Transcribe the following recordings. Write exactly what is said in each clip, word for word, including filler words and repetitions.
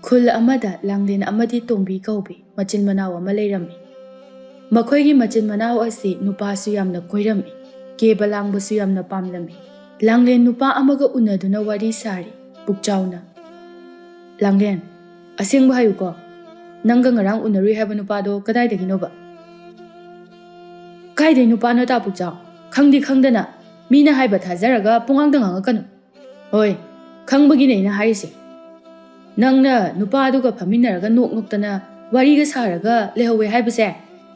ꯈꯨꯜ ꯑꯃꯗ ꯂꯥꯡꯂꯦꯟ ꯑꯃꯗꯤ ꯇꯣꯝꯕꯤ ꯀꯧꯕꯤ ꯃꯆꯤꯟ ꯃꯅꯥꯎ ꯑꯃ ꯂꯩꯔꯝꯃꯤ꯫ ꯃꯈꯣꯏꯒꯤ ꯃꯆꯤꯟ ꯃꯅꯥꯎ ꯑꯁꯤ ꯅꯨꯄꯥꯁꯨ ꯌꯥꯝꯅ ꯀꯣꯏꯔꯝꯃꯤ, ꯀꯦꯕ ꯂꯥꯡꯕꯁꯨ ꯌꯥꯝꯅ ꯄꯥꯝꯂꯝꯃꯤ꯫ ꯂꯥꯡꯂꯦꯟ ꯅꯨꯄꯥ ꯑꯃꯒ ꯎꯅꯗꯨꯅ ꯋꯥꯔꯤ ꯁꯥꯔꯤ꯫ ꯄꯨꯛꯆꯥꯎꯅ, "ꯂꯥꯡꯂꯦꯟ, ꯑꯁꯦꯡꯕ ꯍꯥꯏꯌꯨꯀꯣ, ꯅꯪꯒ ꯉꯔꯥꯡ ꯎꯅꯔꯨꯏ ꯍꯥꯏꯕ ꯅꯨꯄꯥꯗꯣ ꯀꯗꯥꯏꯗꯒꯤꯅꯣꯕ?" "ꯀꯥꯏꯗꯩ ꯅꯨꯄꯥꯅꯣ ꯇꯥ ꯄꯨꯛꯆꯥꯎ? ꯈꯪꯗꯤ ꯈꯪꯗꯅ ꯃꯤꯅ ꯍꯥꯏꯕ ꯊꯥꯖꯔꯒ ꯄꯨꯡꯉꯥꯡꯗ ꯉꯥꯡꯉꯛꯀꯅꯨ꯫ ꯍꯣꯏ, ꯈꯪꯕꯒꯤꯅꯦ ꯑꯩꯅ ꯍꯥꯏꯔꯤꯁꯦ꯫ ꯅꯪꯅ ꯅꯨꯄꯥꯗꯨꯒ ꯐꯝꯃꯤꯟꯅꯔꯒ ꯅꯣꯛ ꯅꯣꯛꯇꯅ ꯋꯥꯔꯤꯒ ꯁꯥꯔꯒ ꯂꯩꯍꯧꯋꯦ ꯍꯥꯏꯕꯁꯦ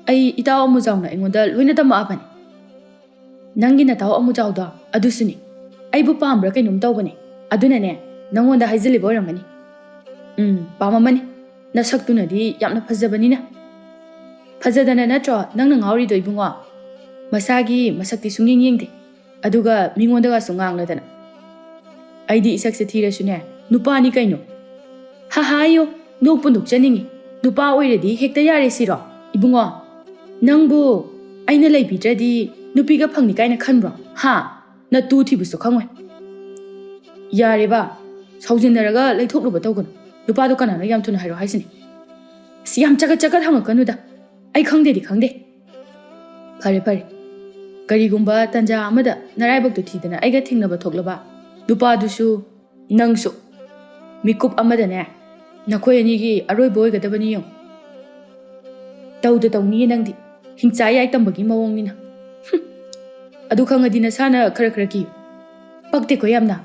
ꯑꯩ ꯏꯇꯥꯎ ꯑꯃꯨꯖꯥꯎꯅ ꯑꯩꯉꯣꯟꯗ ꯂꯣꯏꯅ ꯇꯝꯃꯛꯑꯕꯅꯤ꯫ ꯅꯪꯒꯤ ꯅꯇꯥꯎ ꯑꯃꯨꯖꯥꯎꯗꯣ ꯑꯗꯨꯁꯨꯅꯤ꯫ ꯑꯩꯕꯨ ꯄꯥꯝꯕ꯭ꯔꯥ ꯀꯩꯅꯣꯝ ꯇꯧꯕꯅꯦ꯫ ꯑꯗꯨꯅꯅꯦ ꯅꯪꯉꯣꯟꯗ ꯍꯥꯏꯖꯤꯜꯂꯤꯕ ꯑꯣꯏꯔꯝꯒꯅꯤ꯫ ꯎꯝ, ꯄꯥꯝꯃꯝꯃꯅꯤ꯫ ꯅꯁꯛꯇꯨꯅꯗꯤ ꯌꯥꯝꯅ ꯐꯖꯕꯅꯤꯅ꯫ ꯐꯖꯗꯅ ꯅꯠꯇ꯭ꯔꯣ ꯅꯪꯅ ꯉꯥꯎꯔꯤꯗꯣ, ꯏꯕꯨꯡꯉꯣ? ꯃꯁꯥꯒꯤ ꯃꯁꯛꯇꯤ ꯁꯨꯡꯌꯦꯡ ꯌꯦꯡꯗꯦ, ꯑꯗꯨꯒ ꯃꯤꯉꯣꯟꯗꯒꯁꯨ ꯉꯥꯡꯂꯗꯅ꯫ ꯑꯩꯗꯤ ꯏꯁꯛꯁꯦ ꯊꯤꯔꯁꯨꯅꯦ ꯅꯨꯄꯥꯅꯤ ꯀꯩꯅꯣ꯫ ꯍꯥ ꯍꯥ, ꯑꯌꯣ, ꯅꯣꯛꯄꯨ ꯅꯣꯛꯆꯅꯤꯡꯉꯤ꯫ ꯅꯨꯄꯥ ꯑꯣꯏꯔꯗꯤ ꯍꯦꯛꯇ ꯌꯥꯔꯦ ꯁꯤꯔꯣ? ꯏꯕꯨꯡꯉꯣ, ꯅꯪꯕꯨ ꯑꯩꯅ ꯂꯩꯕꯤꯗ꯭ꯔꯗꯤ ꯅꯨꯄꯤꯒ ꯐꯪꯅꯤ ꯀꯥꯏꯅ ꯈꯟꯕ꯭ꯔꯣ? ꯍꯥ? ꯅꯇꯨ ꯊꯤꯕꯁꯨ ꯈꯪꯉꯣꯏ꯫ ꯌꯥꯔꯦꯕ, ꯁꯥꯎꯖꯤꯟꯅꯔꯒ ꯂꯩꯊꯣꯛꯂꯨꯕ ꯇꯧꯒꯅꯨ꯫ ꯅꯨꯄꯥꯗꯣ ꯀꯅꯥꯅꯣ ꯌꯥꯝ ꯊꯨꯅ ꯍꯥꯏꯔꯣ ꯍꯥꯏꯁꯤꯅꯤ꯫ ꯑꯁ, ꯌꯥꯝ ꯆꯒꯠ ꯆꯒꯠ ꯍꯪꯉꯛꯀꯅꯨꯗ꯫ ꯑꯩ ꯈꯪꯗꯦꯗꯤ ꯈꯪꯗꯦ꯫ ꯐꯔꯦ ꯐꯔꯦ, ꯀꯔꯤꯒꯨꯝꯕ ꯇꯟꯖꯥ ꯑꯃꯗ ꯅꯔꯥꯏꯕꯛꯇꯨ ꯊꯤꯗꯅ ꯑꯩꯒ ꯊꯦꯡꯅꯕ ꯊꯣꯛꯂꯕ, ꯅꯨꯄꯥꯗꯨꯁꯨ ꯅꯪꯁꯨ ꯃꯤꯀꯨꯞ ꯑꯃꯗꯅꯦ ꯅꯈꯣꯏ ꯑꯅꯤꯒꯤ ꯑꯔꯣꯏꯕ ꯑꯣꯏꯒꯗꯕꯅꯤ ꯌꯦꯡꯉꯨ꯫ ꯇꯧꯗ ꯇꯧꯅꯤꯌꯦ ꯅꯪꯗꯤ, ꯍꯤꯡꯆꯥ ꯌꯥꯏ ꯇꯝꯕꯒꯤ ꯃꯑꯣꯡꯅꯤꯅ꯫ ꯍꯨꯝ꯫ ꯑꯗꯨ ꯈꯪꯉꯗꯤ ꯅꯁꯥꯅ ꯈꯔ ꯈꯔ ꯀꯤꯌꯨ꯫ ꯄꯛꯇꯦꯀꯣ ꯌꯥꯝꯅ꯫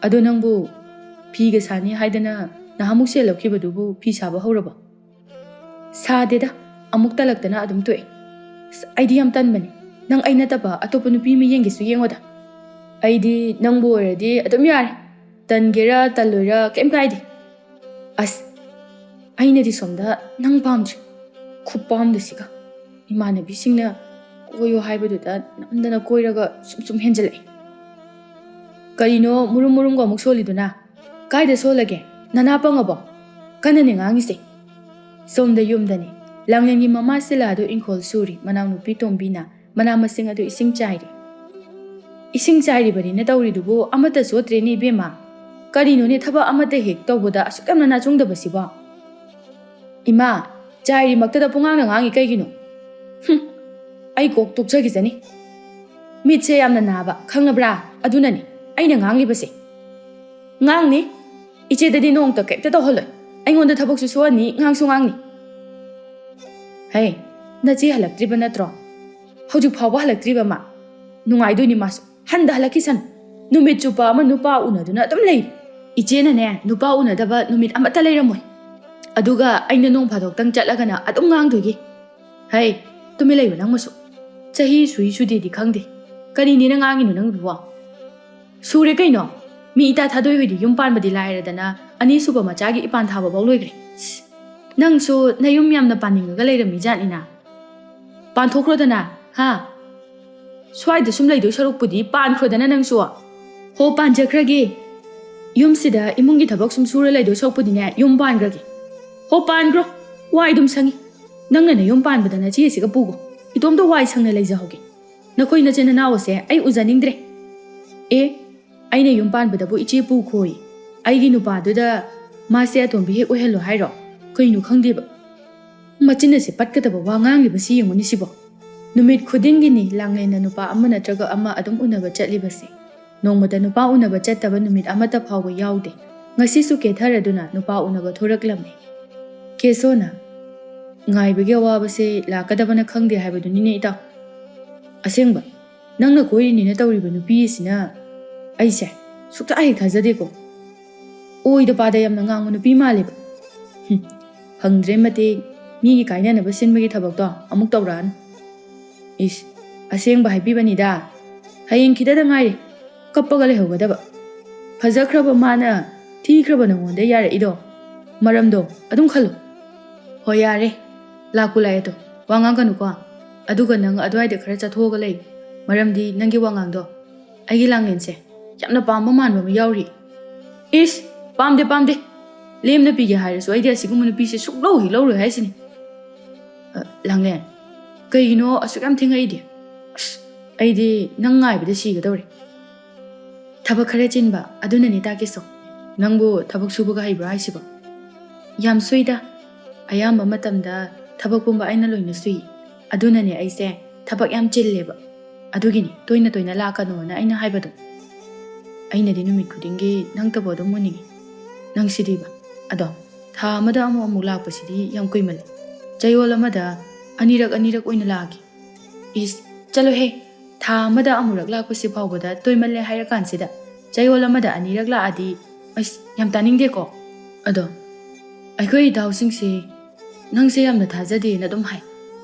ꯑꯗꯣ ꯅꯪꯕꯨ ꯐꯤꯒ ꯁꯥꯅꯤ ꯍꯥꯏꯗꯅ ꯅꯍꯥꯟꯃꯨꯛ ꯁꯦꯜ ꯂꯧꯈꯤꯕꯗꯨꯕꯨ ꯐꯤ ꯁꯥꯕ ꯍꯧꯔꯕꯣ? ꯁꯥꯗꯦꯗ, ꯑꯃꯨꯛ ꯇꯜꯂꯛꯇꯅ ꯑꯗꯨꯝ ꯇꯣꯛꯑꯦ꯫ ꯑꯁ, ꯑꯩꯗꯤ ꯌꯥꯝ ꯇꯟꯕꯅꯦ꯫ ꯅꯪ ꯑꯩ ꯅꯠꯇꯕ ꯑꯇꯣꯞꯄ ꯅꯨꯄꯤ ꯑꯃ ꯌꯦꯡꯒꯦꯁꯨ ꯌꯦꯡꯉꯣꯗ꯫ ꯑꯩꯗꯤ ꯅꯪꯕꯨ ꯑꯣꯏꯔꯗꯤ ꯑꯗꯨꯝ ꯌꯥꯔꯦ꯫ ꯇꯟꯒꯦꯔꯥ ꯇꯜꯂꯣꯏꯔꯥ ꯀꯩꯝ ꯀꯥꯏꯗꯦ꯫ ꯑꯁ, ꯑꯩꯅꯗꯤ ꯁꯣꯝꯗ ꯅꯪ ꯄꯥꯝꯗ꯭ꯔꯤ꯫ ꯈꯨꯄꯥꯝꯗꯁꯤꯒ꯫ ꯏꯃꯥꯟꯅꯕꯤꯁꯤꯡꯅ ꯀꯣꯏꯌꯣ ꯍꯥꯏꯕꯗꯨꯗ ꯅꯝꯗꯅ ꯀꯣꯏꯔꯒ ꯁꯨꯝ ꯁꯨꯝ ꯍꯦꯟꯖꯜꯂꯛꯑꯦ꯫ ꯀꯔꯤꯅꯣ ꯃꯨꯔꯨꯝ ꯃꯨꯔꯨꯝꯒ ꯑꯃꯨꯛ ꯁꯣꯜꯂꯤꯗꯨꯅ? ꯀꯥꯏꯗ ꯁꯣꯜꯂꯒꯦ? ꯅꯅꯥ ꯄꯪꯉꯕꯣ? ꯀꯟꯅꯅꯦ ꯉꯥꯡꯉꯤꯁꯦ꯫ ꯁꯣꯝꯗ ꯌꯨꯝꯗꯅꯤ꯫ ꯂꯥꯡꯂꯦꯟꯒꯤ ꯃꯃꯥ ꯁꯤꯂꯥꯗꯨ ꯏꯪꯈꯣꯜ ꯁꯨꯔꯤ, ꯃꯅꯥꯎꯅꯨꯄꯤ ꯇꯣꯝꯕꯤꯅ ꯃꯅꯥ ꯃꯁꯤꯡ ꯑꯗꯨ ꯏꯁꯤꯡ ꯆꯥꯏꯔꯤ꯫ "ꯏꯁꯤꯡ ꯆꯥꯏꯔꯤꯕꯅꯤꯅ ꯇꯧꯔꯤꯗꯨꯕꯨ ꯑꯃꯠꯇ ꯆꯣꯠꯇ꯭ꯔꯦꯅꯦ ꯏꯕꯦꯝꯃ꯫ ꯀꯔꯤꯅꯣꯅꯦ, ꯊꯕꯛ ꯑꯃꯠꯇ ꯍꯦꯛ ꯇꯧꯕꯗ ꯑꯁꯨꯛ ꯌꯥꯝꯅ ꯅꯥꯆꯨꯡꯗꯕꯁꯤꯕꯣ? ꯏꯃꯥ, ꯆꯥꯏꯔꯤꯃꯛꯇꯗ ꯄꯨꯡꯉꯥꯡꯗ ꯉꯥꯡꯉꯤ ꯀꯩꯒꯤꯅꯣ? ꯍꯨꯝ, ꯑꯩ ꯀꯣꯛ ꯇꯣꯛꯆꯈꯤꯖꯅꯤ꯫ ꯃꯤꯠꯁꯦ ꯌꯥꯝꯅ ꯅꯥꯕ, ꯈꯪꯉꯕ꯭ꯔꯥ? ꯑꯗꯨꯅꯅꯤ ꯑꯩꯅ ꯉꯥꯡꯂꯤꯕꯁꯦ꯫ ꯉꯥꯡꯅꯤ꯫ ꯏꯆꯦꯗꯗꯤ ꯅꯣꯡꯃꯇ ꯀꯩꯝꯇ ꯇꯧꯍꯜꯂꯣꯏ꯫ ꯑꯩꯉꯣꯟꯗ ꯊꯕꯛꯁꯨ ꯁꯨꯍꯟꯅꯤ, ꯉꯥꯡꯁꯨ ꯉꯥꯡꯅꯤ꯫ ꯍꯦ, ꯅꯆꯦ ꯍꯜꯂꯛꯇ꯭ꯔꯤꯕ ꯅꯠꯇ꯭ꯔꯣ? ꯍꯧꯖꯤꯛ ꯐꯥꯎꯕ ꯍꯜꯂꯛꯇ꯭ꯔꯤꯕ ꯃꯥ? ꯅꯨꯡꯉꯥꯏꯗꯣꯏꯅꯤ ꯃꯥꯁꯨ꯫ ꯍꯟꯗ ꯍꯜꯂꯛꯈꯤꯁꯅꯨ꯫ ꯅꯨꯃꯤꯠ ꯆꯨꯞꯄ ꯑꯃ ꯅꯨꯄꯥ ꯎꯅꯗꯨꯅ ꯑꯗꯨꯝ ꯂꯩꯔꯤ꯫ ꯏꯆꯦꯅꯅꯦ, ꯅꯨꯄꯥ ꯎꯅꯗꯕ ꯅꯨꯃꯤꯠ ꯑꯃꯠꯇ ꯂꯩꯔꯝꯃꯣꯏ꯫ ꯑꯗꯨꯒ ꯑꯩꯅ ꯅꯣꯡ ꯐꯥꯗꯣꯛꯇꯪ ꯆꯠꯂꯒꯅ ꯑꯗꯨꯝ ꯉꯥꯡꯗꯣꯏꯒꯤ꯫ ꯍꯩ, ꯇꯨꯃꯤꯟ ꯂꯩꯌꯨ ꯅꯪ ꯃꯁꯨ꯫ ꯆꯍꯤ ꯁꯨꯏ ꯁꯨꯗꯦꯗꯤ ꯈꯪꯗꯦ꯫ ꯀꯔꯤꯅꯦꯅ ꯉꯥꯡꯉꯤꯅꯣ ꯅꯪꯗꯨꯕꯣ? ꯁꯨꯔꯦ ꯀꯩꯅꯣ꯫ ꯃꯤ ꯏꯇꯥ ꯊꯥꯗꯣꯏ ꯍꯣꯏꯗꯤ ꯌꯨꯝ ꯄꯥꯟꯕꯗꯤ ꯂꯥꯏꯔꯗꯅ ꯑꯅꯤꯁꯨꯕ ꯃꯆꯥꯒꯤ ꯏꯄꯥꯟ ꯊꯥꯕ ꯐꯥꯎ ꯂꯣꯏꯈ꯭ꯔꯦ꯫ ꯁꯤ, ꯅꯪꯁꯨ ꯅꯌꯨꯝ ꯌꯥꯝꯅ ꯄꯥꯅꯤꯡꯉꯒ ꯂꯩꯔꯝꯃꯤ ꯖꯥꯠꯅꯤꯅ꯫ ꯄꯥꯟꯊꯣꯛꯈ꯭ꯔꯣꯗꯅ, ꯍꯥ? ꯁ꯭ꯋꯥꯏꯗ ꯁꯨꯝ ꯂꯩꯗꯣꯏ ꯁꯔꯨꯛꯄꯨꯗꯤ ꯄꯥꯟꯈ꯭ꯔꯣꯗꯅ ꯅꯪꯁꯨ꯫ ꯍꯣ, ꯄꯥꯟꯖꯈ꯭ꯔꯒꯦ꯫ ꯌꯨꯝꯁꯤꯗ ꯏꯃꯨꯡꯒꯤ ꯊꯕꯛ ꯁꯨꯝ ꯁꯨꯔ ꯂꯩꯗꯣꯏ ꯁꯔꯨꯛꯄꯨꯗꯤꯅꯦ, ꯌꯨꯝ ꯄꯥꯟꯈ꯭ꯔꯒꯦ꯫ ꯍꯣ, ꯄꯥꯟꯈ꯭ꯔꯣ꯫ ꯋꯥꯏ ꯑꯗꯨꯝ ꯁꯪꯉꯤ꯫ ꯅꯪꯅ ꯅꯌꯨꯝ ꯄꯥꯟꯕꯗ ꯅꯆꯦ ꯑꯁꯤꯒ ꯄꯨꯈꯣ꯫ ꯏꯇꯣꯝꯇ ꯋꯥꯏ ꯁꯪꯅ ꯂꯩꯖꯍꯧꯒꯦ꯫ ꯅꯈꯣꯏ ꯅꯆꯤꯟ ꯅꯅꯥꯎ ꯑꯁꯦ ꯑꯩ ꯎꯖꯅꯤꯡꯗ꯭ꯔꯦ꯫ ꯑꯦ, ꯑꯩꯅ ꯌꯨꯝ ꯄꯥꯟꯕꯗꯕꯨ ꯏꯆꯦ ꯄꯨꯈꯣꯌꯦ꯫ ꯑꯩꯒꯤ ꯅꯨꯄꯥꯗꯨꯗ ꯃꯥꯁꯦ ꯑꯇꯣꯝꯕꯤ ꯍꯦꯛ ꯑꯣꯏꯍꯜꯂꯣ ꯍꯥꯏꯔꯣ? ꯀꯩꯅꯣ ꯈꯪꯗꯦꯕ꯫ ꯃꯆꯤꯟ ꯑꯁꯦ ꯄꯠꯀꯗꯕ ꯋꯥ ꯉꯥꯡꯂꯤꯕꯁꯤ ꯌꯦꯡꯉꯨꯅꯦ ꯁꯤꯕꯣ꯫ ꯅꯨꯃꯤꯠ ꯈꯨꯗꯤꯡꯒꯤꯅꯤ ꯂꯥꯡꯂꯦꯟꯅ ꯅꯨꯄꯥ ꯑꯃ ꯅꯠꯇ꯭ꯔꯒ ꯑꯃ ꯑꯗꯨꯝ ꯎꯅꯕ ꯆꯠꯂꯤꯕꯁꯦ꯫ ꯅꯣꯡꯃꯇ ꯅꯨꯄꯥ ꯎꯅꯕ ꯆꯠꯇꯕ ꯅꯨꯃꯤꯠ ꯑꯃꯠꯇ ꯐꯥꯎꯕ ꯌꯥꯎꯗꯦ꯫ ꯉꯁꯤꯁꯨ ꯀꯦꯊꯔꯗꯨꯅ ꯅꯨꯄꯥ ꯎꯅꯕ ꯊꯣꯔꯛꯂꯝꯃꯤ꯫ ꯀꯦꯁꯣꯅ, "ꯉꯥꯏꯕꯒꯤ ꯑꯋꯥꯕꯁꯦ ꯂꯥꯛꯀꯗꯕꯅ ꯈꯪꯗꯦ ꯍꯥꯏꯕꯗꯨꯅꯤꯅꯦ ꯏꯇꯥꯎ꯫ ꯑꯁꯦꯡꯕ, ꯅꯪꯅ ꯀꯣꯏꯔꯤꯅꯦꯅ ꯇꯧꯔꯤꯕ ꯅꯨꯄꯤ ꯑꯁꯤꯅ ꯑꯩꯁꯦ ꯁꯨꯛꯊꯥ ꯍꯦꯛ ꯊꯥꯖꯗꯦꯀꯣ꯫ ꯑꯣꯏꯗ ꯄꯥꯗ ꯌꯥꯝꯅ ꯉꯥꯡꯕ ꯅꯨꯄꯤ ꯃꯥꯜꯂꯦꯕ꯫ ꯍꯨꯝ, ꯐꯪꯗ꯭ꯔꯦ ꯃꯇꯦꯛ, ꯃꯤꯒꯤ ꯀꯥꯏꯅꯅꯕ ꯁꯤꯟꯕꯒꯤ ꯊꯕꯛꯇꯣ ꯑꯃꯨꯛ ꯇꯧꯔꯛꯑꯅꯨ꯫ ꯏꯁ, ꯑꯁꯦꯡꯕ ꯍꯥꯏꯕꯤꯕꯅꯤꯗ꯫ ꯍꯌꯦꯡ ꯈꯤꯇꯗ ꯉꯥꯏꯔꯦ ꯀꯞꯄꯒ ꯂꯩꯍꯧꯒꯗꯕ꯫ ꯐꯖꯈ꯭ꯔꯕ ꯃꯥꯅ ꯊꯤꯈ꯭ꯔꯕ ꯅꯉꯣꯟꯗ ꯌꯥꯔꯛꯏꯗꯣ꯫ ꯃꯔꯝꯗꯣ ꯑꯗꯨꯝ ꯈꯜꯂꯨ꯫ ꯍꯣꯏ, ꯌꯥꯔꯦ꯫ ꯂꯥꯛꯄꯨ ꯂꯥꯛꯑꯦ ꯇꯣ꯫ ꯋꯥ ꯉꯥꯡꯒꯅꯨꯀꯣ꯫ ꯑꯗꯨꯒ ꯅꯪ ꯑꯗꯨꯋꯥꯏꯗ ꯈꯔ ꯆꯠꯊꯣꯛꯑꯒ ꯂꯩ꯫ ꯃꯔꯝꯗꯤ ꯅꯪꯒꯤ ꯋꯥꯉꯥꯡꯗꯣ ꯑꯩꯒꯤ ꯂꯥꯡꯂꯦꯟꯁꯦ ꯌꯥꯝꯅ ꯄꯥꯝꯕ ꯃꯥꯟꯕ ꯑꯃ ꯌꯥꯎꯔꯤ꯫ ꯏꯁ, ꯄꯥꯝꯗꯦ, ꯄꯥꯝꯗꯦ꯫ ꯂꯦꯝꯅ ꯄꯤꯒꯦ ꯍꯥꯏꯔꯁꯨ ꯑꯩꯗꯤ ꯑꯁꯤꯒꯨꯝꯕ ꯅꯨꯄꯤꯁꯦ ꯁꯨꯛꯂꯧ ꯍꯦꯛ ꯂꯧꯔꯣꯏ ꯍꯥꯏꯁꯤꯅꯤ꯫ ꯑ, ꯂꯥꯡꯂꯦꯟ, ꯀꯩꯒꯤꯅꯣ ꯑꯁꯨꯛ ꯌꯥꯝ ꯊꯦꯡꯉꯛꯏꯗꯤ? ꯑꯁ, ꯑꯩꯗꯤ ꯅꯪ ꯉꯥꯏꯕꯗ ꯁꯤꯒꯗꯧꯔꯦ꯫ ꯊꯕꯛ ꯈꯔ ꯆꯤꯟꯕ, ꯑꯗꯨꯅꯅꯦ ꯇꯥꯀꯤꯁꯣ꯫ "ꯅꯪꯕꯨ ꯊꯕꯛ ꯁꯨꯕꯒ ꯍꯩꯕ꯭ꯔꯥ ꯍꯥꯏꯁꯤꯕꯣ?" "ꯌꯥꯝ ꯁꯨꯏꯗ꯫ ꯑꯌꯥꯝꯕ ꯃꯇꯝꯗ ꯊꯕꯛ ꯄꯨꯝꯕ ꯑꯩꯅ ꯂꯣꯏꯅ ꯁꯨꯏ꯫ ꯑꯗꯨꯅꯅꯦ ꯑꯩꯁꯦ ꯊꯕꯛ ꯌꯥꯝ ꯆꯤꯜꯂꯦꯕ꯫ ꯑꯗꯨꯒꯤꯅꯤ ꯇꯣꯏꯅ ꯇꯣꯏꯅ ꯂꯥꯛꯀꯅꯣꯅ ꯑꯩꯅ ꯍꯥꯏꯕꯗꯣ꯫ ꯑꯩꯅꯗꯤ ꯅꯨꯃꯤꯠ ꯈꯨꯗꯤꯡꯒꯤ ꯅꯪꯇꯕꯨ ꯑꯗꯨꯝ ꯎꯅꯤꯡꯉꯤ꯫ ꯅꯪꯁꯤꯗꯤꯕ꯫ ꯑꯗꯣ ꯊꯥ ꯑꯃꯗ ꯑꯃꯨꯛ ꯑꯃꯨꯛ ꯂꯥꯛꯄꯁꯤꯗꯤ ꯌꯥꯝ ꯀꯨꯏꯃꯜꯂꯦ꯫ ꯆꯌꯣꯜ ꯑꯃꯗ ꯑꯅꯤꯔꯛ ꯑꯅꯤꯔꯛ ꯑꯣꯏꯅ ꯂꯥꯛꯑꯒꯦ꯫" "ꯏꯁ, ꯆꯠꯂꯣꯍꯦ꯫ ꯊꯥ ꯑꯃꯗ ꯑꯃꯨꯔꯛ ꯂꯥꯛꯄꯁꯤ ꯐꯥꯎꯕꯗ ꯇꯣꯏꯃꯜꯂꯦ ꯍꯥꯏꯔꯀꯥꯟꯁꯤꯗ ꯆꯌꯣꯜ ꯑꯃꯗ ꯑꯅꯤꯔꯛ ꯂꯥꯛꯑꯗꯤ ꯑꯁ ꯌꯥꯝ ꯇꯥꯅꯤꯡꯗꯦꯀꯣ꯫ ꯑꯗꯣ ꯑꯩꯈꯣꯏ ꯏꯇꯥꯎꯁꯤꯡꯁꯦ ꯅꯪꯁꯦ ꯌꯥꯝꯅ ꯊꯥꯖꯗꯦꯅ ꯑꯗꯨꯝ ꯍꯥꯏ꯫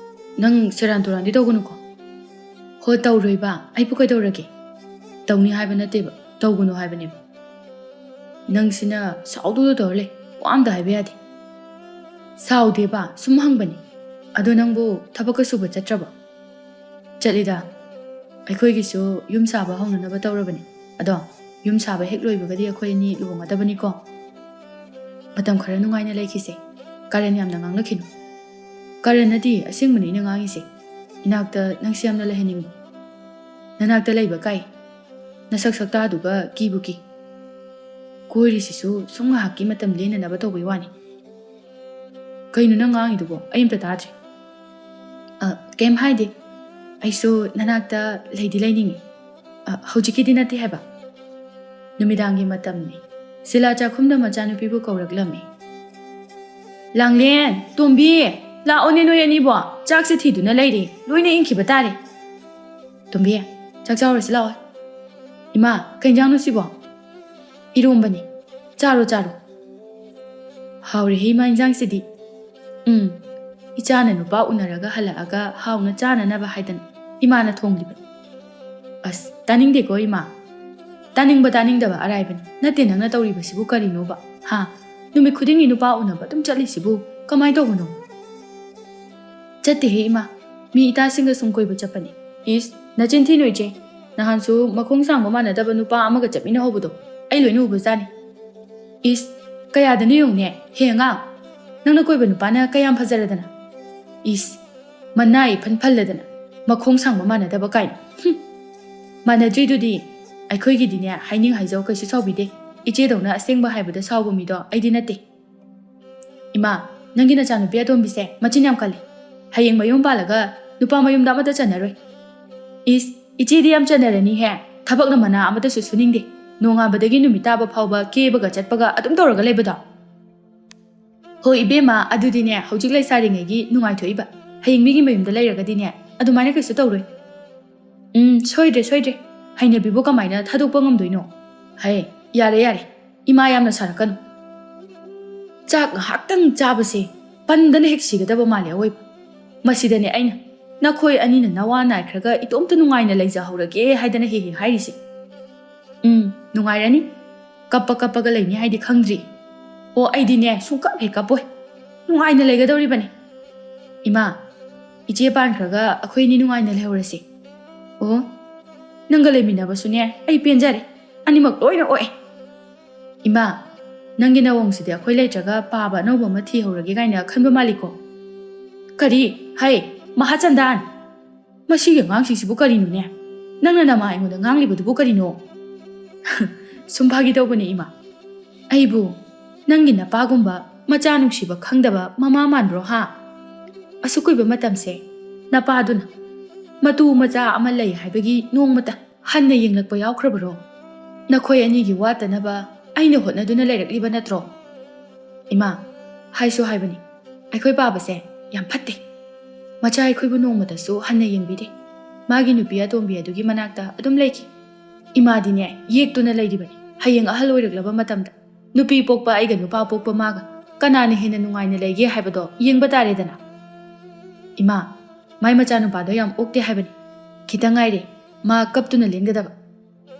ꯅꯪ ꯁꯦꯔꯥꯟ ꯇꯨꯔꯥꯟꯗꯤ ꯇꯧꯒꯅꯨꯀꯣ꯫" "ꯍꯣ, ꯇꯧꯔꯣꯏꯕ꯫ ꯑꯩꯕꯨ ꯀꯩꯗꯧꯔꯒꯦ? ꯇꯧꯅꯤ ꯍꯥꯏꯕ ꯅꯠꯇꯦꯕ, ꯇꯧꯒꯅꯨ ꯍꯥꯏꯕꯅꯦꯕ꯫ ꯅꯪꯁꯤꯅ ꯁꯥꯎꯗꯨꯗ ꯇꯧꯔ ꯂꯩ꯫ ꯋꯥ ꯑꯝꯇ ꯍꯥꯏꯕ ꯌꯥꯗꯦ꯫" "ꯁꯥꯎꯗꯦꯕ, ꯁꯨꯝ ꯍꯪꯕꯅꯤ꯫ ꯑꯗꯣ ꯅꯪꯕꯨ ꯊꯕꯛꯀ ꯁꯨꯕ ꯆꯠꯇ꯭ꯔꯕꯣ?" "ꯆꯠꯂꯤꯗ꯫ ꯑꯩꯈꯣꯏꯒꯤꯁꯨ ꯌꯨꯝ ꯁꯥꯕ ꯍꯧꯅꯅꯕ ꯇꯧꯔꯕꯅꯤ꯫ ꯑꯗꯣ ꯌꯨꯝ ꯁꯥꯕ ꯍꯦꯛ ꯂꯣꯏꯕꯒꯗꯤ ꯑꯩꯈꯣꯏ ꯑꯅꯤ ꯂꯨꯍꯣꯡꯒꯗꯕꯅꯤꯀꯣ꯫ ꯃꯇꯝ ꯈꯔ ꯅꯨꯡꯉꯥꯏꯅ ꯂꯩꯈꯤꯁꯦ꯫ ꯀꯥꯔꯟ ꯌꯥꯝꯅ ꯉꯥꯡꯂꯛꯈꯤꯅꯨ꯫" "ꯀꯥꯔꯟ ꯅꯠꯇꯦ, ꯑꯁꯦꯡꯕꯅꯤ ꯑꯩꯅ ꯉꯥꯡꯉꯤꯁꯦ꯫ ꯏꯅꯥꯛꯇ ꯅꯪꯁꯦ ꯌꯥꯝꯅ ꯂꯩꯍꯟꯅꯤꯡꯕ꯫ ꯅꯅꯥꯛꯇ ꯂꯩꯕ ꯀꯥꯏ꯫ ꯅꯁꯛ ꯁꯛꯇꯥꯗꯨꯒ ꯀꯤꯕꯨ ꯀꯤ꯫ ꯀꯣꯏꯔꯤꯁꯤꯁꯨ ꯁꯨꯝ ꯉꯥꯏꯍꯥꯛꯀꯤ ꯃꯇꯝ ꯂꯦꯟꯅꯅꯕ ꯇꯧꯕꯩ ꯋꯥꯅꯤ꯫" "ꯀꯩꯅꯣ ꯅꯪ ꯉꯥꯡꯉꯤꯗꯨꯕꯣ? ꯑꯩ ꯑꯝꯇ ꯇꯥꯗ꯭ꯔꯦ꯫" "ꯑ, ꯀꯩꯝ ꯍꯥꯏꯗꯦ꯫ ꯑꯩꯁꯨ ꯅꯅꯥꯛꯇ ꯂꯩꯗꯤ ꯂꯩꯅꯤꯡꯉꯤ꯫ ꯑ, ꯍꯧꯖꯤꯛꯀꯤꯗꯤ ꯅꯠꯇꯦ ꯍꯥꯏꯕ꯫" ꯅꯨꯃꯤꯗꯥꯡꯒꯤ ꯃꯇꯝꯅꯤ꯫ ꯁꯤꯂꯥ ꯆꯥꯛꯈꯨꯝꯗ ꯃꯆꯥꯅꯨꯄꯤꯕꯨ ꯀꯧꯔꯛꯂꯝꯃꯤ꯫ "ꯂꯥꯡꯂꯦꯟ, ꯇꯣꯝꯕꯤ, ꯂꯥꯛꯑꯣꯅꯦ ꯅꯣꯏ ꯑꯅꯤꯕꯣ꯫ ꯆꯥꯛꯁꯦ ꯊꯤꯗꯨꯅ ꯂꯩꯔꯦ꯫ ꯂꯣꯏꯅ ꯏꯪꯈꯤꯕ ꯇꯥꯔꯦ꯫ ꯇꯣꯝꯕꯤ, ꯆꯥꯛ ꯆꯥꯎꯔꯁꯤ ꯂꯥꯛꯑꯣ꯫" "ꯏꯃꯥ, ꯀꯩ ꯏꯟꯖꯥꯡꯅꯣ ꯁꯤꯕꯣ?" "ꯏꯔꯣꯝꯕꯅꯤ꯫ ꯆꯥꯔꯣ, ꯆꯥꯔꯣ꯫" "ꯍꯥꯎꯔꯦꯍꯦ ꯏꯃꯥ ꯏꯟꯖꯥꯡꯁꯤꯗꯤ꯫" "ꯎꯝ, ꯏꯆꯥꯅ ꯅꯨꯄꯥ ꯎꯅꯔꯒ ꯍꯜꯂꯛꯑꯒ ꯍꯥꯎꯅ ꯆꯥꯅꯅꯕ ꯍꯥꯏꯗꯅ ꯏꯃꯥꯅ ꯊꯣꯡꯂꯤꯕꯅꯤ꯫" "ꯑꯁ, ꯇꯥꯅꯤꯡꯗꯦꯀꯣ ꯏꯃꯥ꯫ ꯇꯥꯅꯤꯡꯕ ꯇꯥꯅꯤꯡꯗꯕ ꯑꯔꯥꯏꯕꯅꯤ꯫ ꯅꯠꯇꯦ, ꯅꯪꯅ ꯇꯧꯔꯤꯕꯁꯤꯕꯨ ꯀꯔꯤꯅꯣꯕ? ꯍꯥ? ꯅꯨꯃꯤꯠ ꯈꯨꯗꯤꯡꯒꯤ ꯅꯨꯄꯥ ꯎꯅꯕ ꯑꯗꯨꯝ ꯆꯠꯂꯤꯁꯤꯕꯨ ꯀꯃꯥꯏ ꯇꯧꯕꯅꯣ?" "ꯆꯠꯇꯦꯍꯦ ꯏꯃꯥ, ꯃꯤ ꯏꯇꯥꯁꯤꯡꯒ ꯁꯨꯝ ꯀꯣꯏꯕ ꯆꯠꯄꯅꯤ꯫" "ꯏꯁ, ꯅꯆꯤꯟ ꯊꯤꯅꯨ ꯏꯆꯦ꯫ ꯅꯍꯥꯟꯁꯨ ꯃꯈꯣꯡ ꯁꯥꯡꯕ ꯃꯥꯟꯅꯗꯕ ꯅꯨꯄꯥ ꯑꯃꯒ ꯆꯠꯃꯤꯟꯅꯍꯧꯕꯗꯣ ꯑꯩ ꯂꯣꯏꯅ ꯎꯕꯖꯥꯠꯅꯤ꯫" "ꯏꯁ, ꯀꯌꯥꯗꯅꯣ ꯌꯦꯡꯉꯨꯅꯦ, ꯍꯦ ꯑꯉꯥꯡ꯫ ꯅꯪꯅ ꯀꯣꯏꯕ ꯅꯨꯄꯥꯅ ꯀꯌꯥꯝ ꯐꯖꯔꯗꯅ? ꯏꯁ, ꯃꯅꯥ ꯏꯐꯟ ꯐꯜꯂꯗꯅ, ꯃꯈꯣꯡ ꯁꯥꯡꯕ ꯃꯥꯟꯅꯗꯕ ꯀꯥꯏꯅ꯫ ꯍꯨꯝ꯫ ꯃꯥꯟꯅꯗ꯭ꯔꯤꯗꯨꯗꯤ ꯑꯩꯈꯣꯏꯒꯤꯗꯤꯅꯦ, ꯍꯥꯏꯅꯤꯡ ꯍꯥꯏꯖꯧ, ꯀꯩꯁꯨ ꯁꯥꯎꯕꯤꯗꯦ꯫ ꯏꯆꯦꯗꯧꯅ ꯑꯁꯦꯡꯕ ꯍꯥꯏꯕꯗ ꯁꯥꯎꯕ ꯃꯤꯗꯣ ꯑꯩꯗꯤ ꯅꯠꯇꯦ꯫ ꯏꯃꯥ, ꯅꯪꯒꯤ ꯅꯆꯥꯅꯨꯄꯤ ꯑꯇꯣꯝꯕꯤꯁꯦ ꯃꯆꯤꯟ ꯌꯥꯝ ꯀꯜꯂꯤ꯫ ꯍꯌꯦꯡ ꯃꯌꯨꯝ ꯄꯥꯜꯂꯒ ꯅꯨꯄꯥ ꯃꯌꯨꯝꯗ ꯑꯃꯠꯇ ꯆꯟꯅꯔꯣꯏ꯫ ꯏꯁ, ꯏꯆꯦꯗꯤ ꯌꯥꯝ ꯆꯟꯅꯔꯅꯤꯍꯦ꯫ ꯊꯕꯛꯅ ꯃꯅꯥ ꯑꯃꯠꯇꯁꯨ ꯁꯨꯅꯤꯡꯗꯦ꯫ ꯅꯣꯡꯉꯥꯟꯕꯗꯒꯤ ꯅꯨꯃꯤꯠ ꯇꯥꯕ ꯐꯥꯎꯕ ꯀꯦꯕꯒ ꯆꯠꯄꯒ ꯑꯗꯨꯝ ꯇꯧꯔꯒ ꯂꯩꯕꯗꯣ꯫ ꯍꯣꯏ ꯏꯕꯦꯝꯃ, ꯑꯗꯨꯗꯤꯅꯦ, ꯍꯧꯖꯤꯛ ꯂꯩꯁꯥꯔꯤꯉꯩꯒꯤ ꯅꯨꯡꯉꯥꯏꯊꯣꯛꯏꯕ꯫ ꯍꯌꯦꯡ ꯃꯤꯒꯤ ꯃꯌꯨꯝꯗ ꯂꯩꯔꯒꯗꯤꯅꯦ, ꯑꯗꯨꯃꯥꯏꯅ ꯀꯩꯁꯨ ꯇꯧꯔꯣꯏ꯫ ꯎꯝ, ꯁꯣꯏꯗ꯭ꯔꯦ, ꯁꯣꯏꯗ꯭ꯔꯦ꯫ ꯍꯩꯅꯕꯤꯕꯨ ꯀꯃꯥꯏꯅ ꯊꯥꯗꯣꯛꯄ ꯉꯝꯗꯣꯏꯅꯣ? ꯍꯩ, ꯌꯥꯔꯦ, ꯌꯥꯔꯦ꯫ ꯏꯃꯥ ꯌꯥꯝꯅ ꯁꯥꯔꯛꯀꯅꯨ꯫ ꯆꯥꯛ ꯉꯥꯏꯍꯥꯛꯇꯪ ꯆꯥꯕꯁꯦ ꯄꯟꯗꯅ ꯍꯦꯛ ꯁꯤꯒꯗꯕ ꯃꯥꯜꯂꯦ ꯑꯋꯣꯏꯕ꯫ ꯃꯁꯤꯗꯅꯦ ꯑꯩꯅ, "ꯅꯈꯣꯏ ꯑꯅꯤꯅ ꯅꯋꯥ ꯅꯥꯏꯈ꯭ꯔꯒ ꯏꯇꯣꯝꯇ ꯅꯨꯡꯉꯥꯏꯅ ꯂꯩꯖꯍꯧꯔꯒꯦ" ꯍꯥꯏꯗꯅ ꯍꯦꯛ ꯍꯦꯛ ꯍꯥꯏꯔꯤꯁꯦ꯫ ꯎꯝ, ꯅꯨꯡꯉꯥꯏꯔꯅꯤ꯫ ꯀꯞꯄ ꯀꯞꯄꯒ ꯂꯩꯅꯤ ꯍꯥꯏꯗꯤ ꯈꯪꯗ꯭ꯔꯤ꯫ ꯑꯣ, ꯑꯩꯗꯤꯅꯦ, ꯁꯨꯡꯀꯞ ꯍꯦꯛ ꯀꯞꯄꯣꯏ꯫ ꯅꯨꯡꯉꯥꯏꯅ ꯂꯩꯒꯗꯧꯔꯤꯕꯅꯤ꯫ ꯏꯃꯥ, ꯏꯆꯦ ꯄꯥꯟꯈ꯭ꯔꯒ ꯑꯩꯈꯣꯏ ꯑꯅꯤ ꯅꯨꯡꯉꯥꯏꯅ ꯂꯩꯍꯧꯔꯁꯤ꯫ ꯑꯣ, ꯅꯪꯒ ꯂꯩꯃꯤꯟꯅꯕꯁꯨꯅꯦ, ꯑꯩ ꯄꯦꯟꯖꯔꯦ꯫ ꯑꯅꯤꯃꯛ ꯂꯣꯏꯅ ꯑꯣꯛꯑꯦ꯫ ꯏꯃꯥ, ꯅꯪꯒꯤ ꯅꯋꯣꯡꯁꯤꯗꯤ ꯑꯩꯈꯣꯏ ꯂꯩꯇ꯭ꯔꯒ ꯄꯥꯕ ꯑꯅꯧꯕ ꯑꯃ ꯊꯤꯍꯧꯔꯒꯦ ꯀꯥꯏꯅ ꯈꯟꯕ ꯃꯥꯜꯂꯤꯀꯣ꯫ ꯀꯔꯤ? ꯍꯩ, ꯃꯍꯥꯆꯟꯗꯥꯟ! ꯃꯁꯤꯒꯤ ꯑꯉꯥꯡꯁꯤꯡꯁꯤꯕꯨ ꯀꯔꯤꯅꯣꯅꯦ? ꯅꯪꯅ ꯅꯃꯥ ꯑꯩꯉꯣꯟꯗ ꯉꯥꯡꯂꯤꯕꯗꯨꯕꯨ ꯀꯔꯤꯅꯣ? ꯁꯨꯝ ꯐꯥꯒꯤ ꯇꯧꯕꯅꯦ, ꯏꯃꯥ꯫ ꯑꯩꯕꯨ ꯅꯪꯒꯤ ꯅꯄꯥꯒꯨꯝꯕ ꯃꯆꯥ ꯅꯨꯡꯁꯤꯕ ꯈꯪꯗꯕ ꯃꯃꯥ ꯃꯥꯟꯕ꯭ꯔꯣ, ꯍꯥ? ꯑꯁꯨꯛ ꯀꯨꯏꯕ ꯃꯇꯝꯁꯦ ꯅꯄꯥꯗꯨꯅ ꯃꯇꯨ ꯃꯆꯥ ꯑꯃ ꯂꯩ ꯍꯥꯏꯕꯒꯤ ꯅꯣꯡꯃꯇ ꯍꯟꯅ ꯌꯦꯡꯂꯛꯄ ꯌꯥꯎꯈ꯭ꯔꯕꯔꯣ? ꯅꯈꯣꯏ ꯑꯅꯤꯒꯤ ꯋꯥꯠꯇꯅꯕ ꯑꯩꯅ ꯍꯣꯠꯅꯗꯨꯅ ꯂꯩꯔꯛꯂꯤꯕ ꯅꯠꯇ꯭ꯔꯣ? ꯏꯃꯥ, ꯍꯥꯏꯁꯨ ꯍꯥꯏꯕꯅꯤ, ꯑꯩꯈꯣꯏ ꯄꯥꯕꯁꯦ ꯌꯥꯝ ꯐꯠꯇꯦ꯫ ꯃꯆꯥ ꯑꯩꯈꯣꯏꯕꯨ ꯅꯣꯡꯃꯇꯁꯨ ꯍꯟꯅ ꯌꯦꯡꯕꯤꯗꯦ꯫ ꯃꯥꯒꯤ ꯅꯨꯄꯤ ꯑꯇꯣꯝꯕꯤ ꯑꯗꯨꯒꯤ ꯃꯅꯥꯛꯇ ꯑꯗꯨꯝ ꯂꯩꯈꯤ꯫ ꯏꯃꯥꯗꯤꯅꯦ, ꯌꯦꯛꯇꯨꯅ ꯂꯩꯔꯤꯕꯅꯤ꯫ ꯍꯌꯦꯡ ꯑꯍꯜ ꯑꯣꯏꯔꯛꯂꯕ ꯃꯇꯝꯗ ꯅꯨꯄꯤ ꯄꯣꯛꯄ ꯑꯩꯒ ꯅꯨꯄꯥ ꯄꯣꯛꯄ ꯃꯥꯒ ꯀꯅꯥꯅ ꯍꯦꯟꯅ ꯅꯨꯡꯉꯥꯏꯅ ꯂꯩꯒꯦ ꯍꯥꯏꯕꯗꯣ ꯌꯦꯡꯕ ꯇꯥꯔꯦꯗꯅ꯫ ꯏꯃꯥ, ꯃꯥꯏ ꯃꯆꯥꯅꯨꯄꯥꯗꯣ ꯌꯥꯝ ꯑꯣꯛꯇꯦ ꯍꯥꯏꯕꯅꯤ꯫ ꯈꯤꯇꯪ ꯉꯥꯏꯔꯦ ꯃꯥ ꯀꯞꯇꯨꯅ ꯂꯦꯟꯒꯗꯕ꯫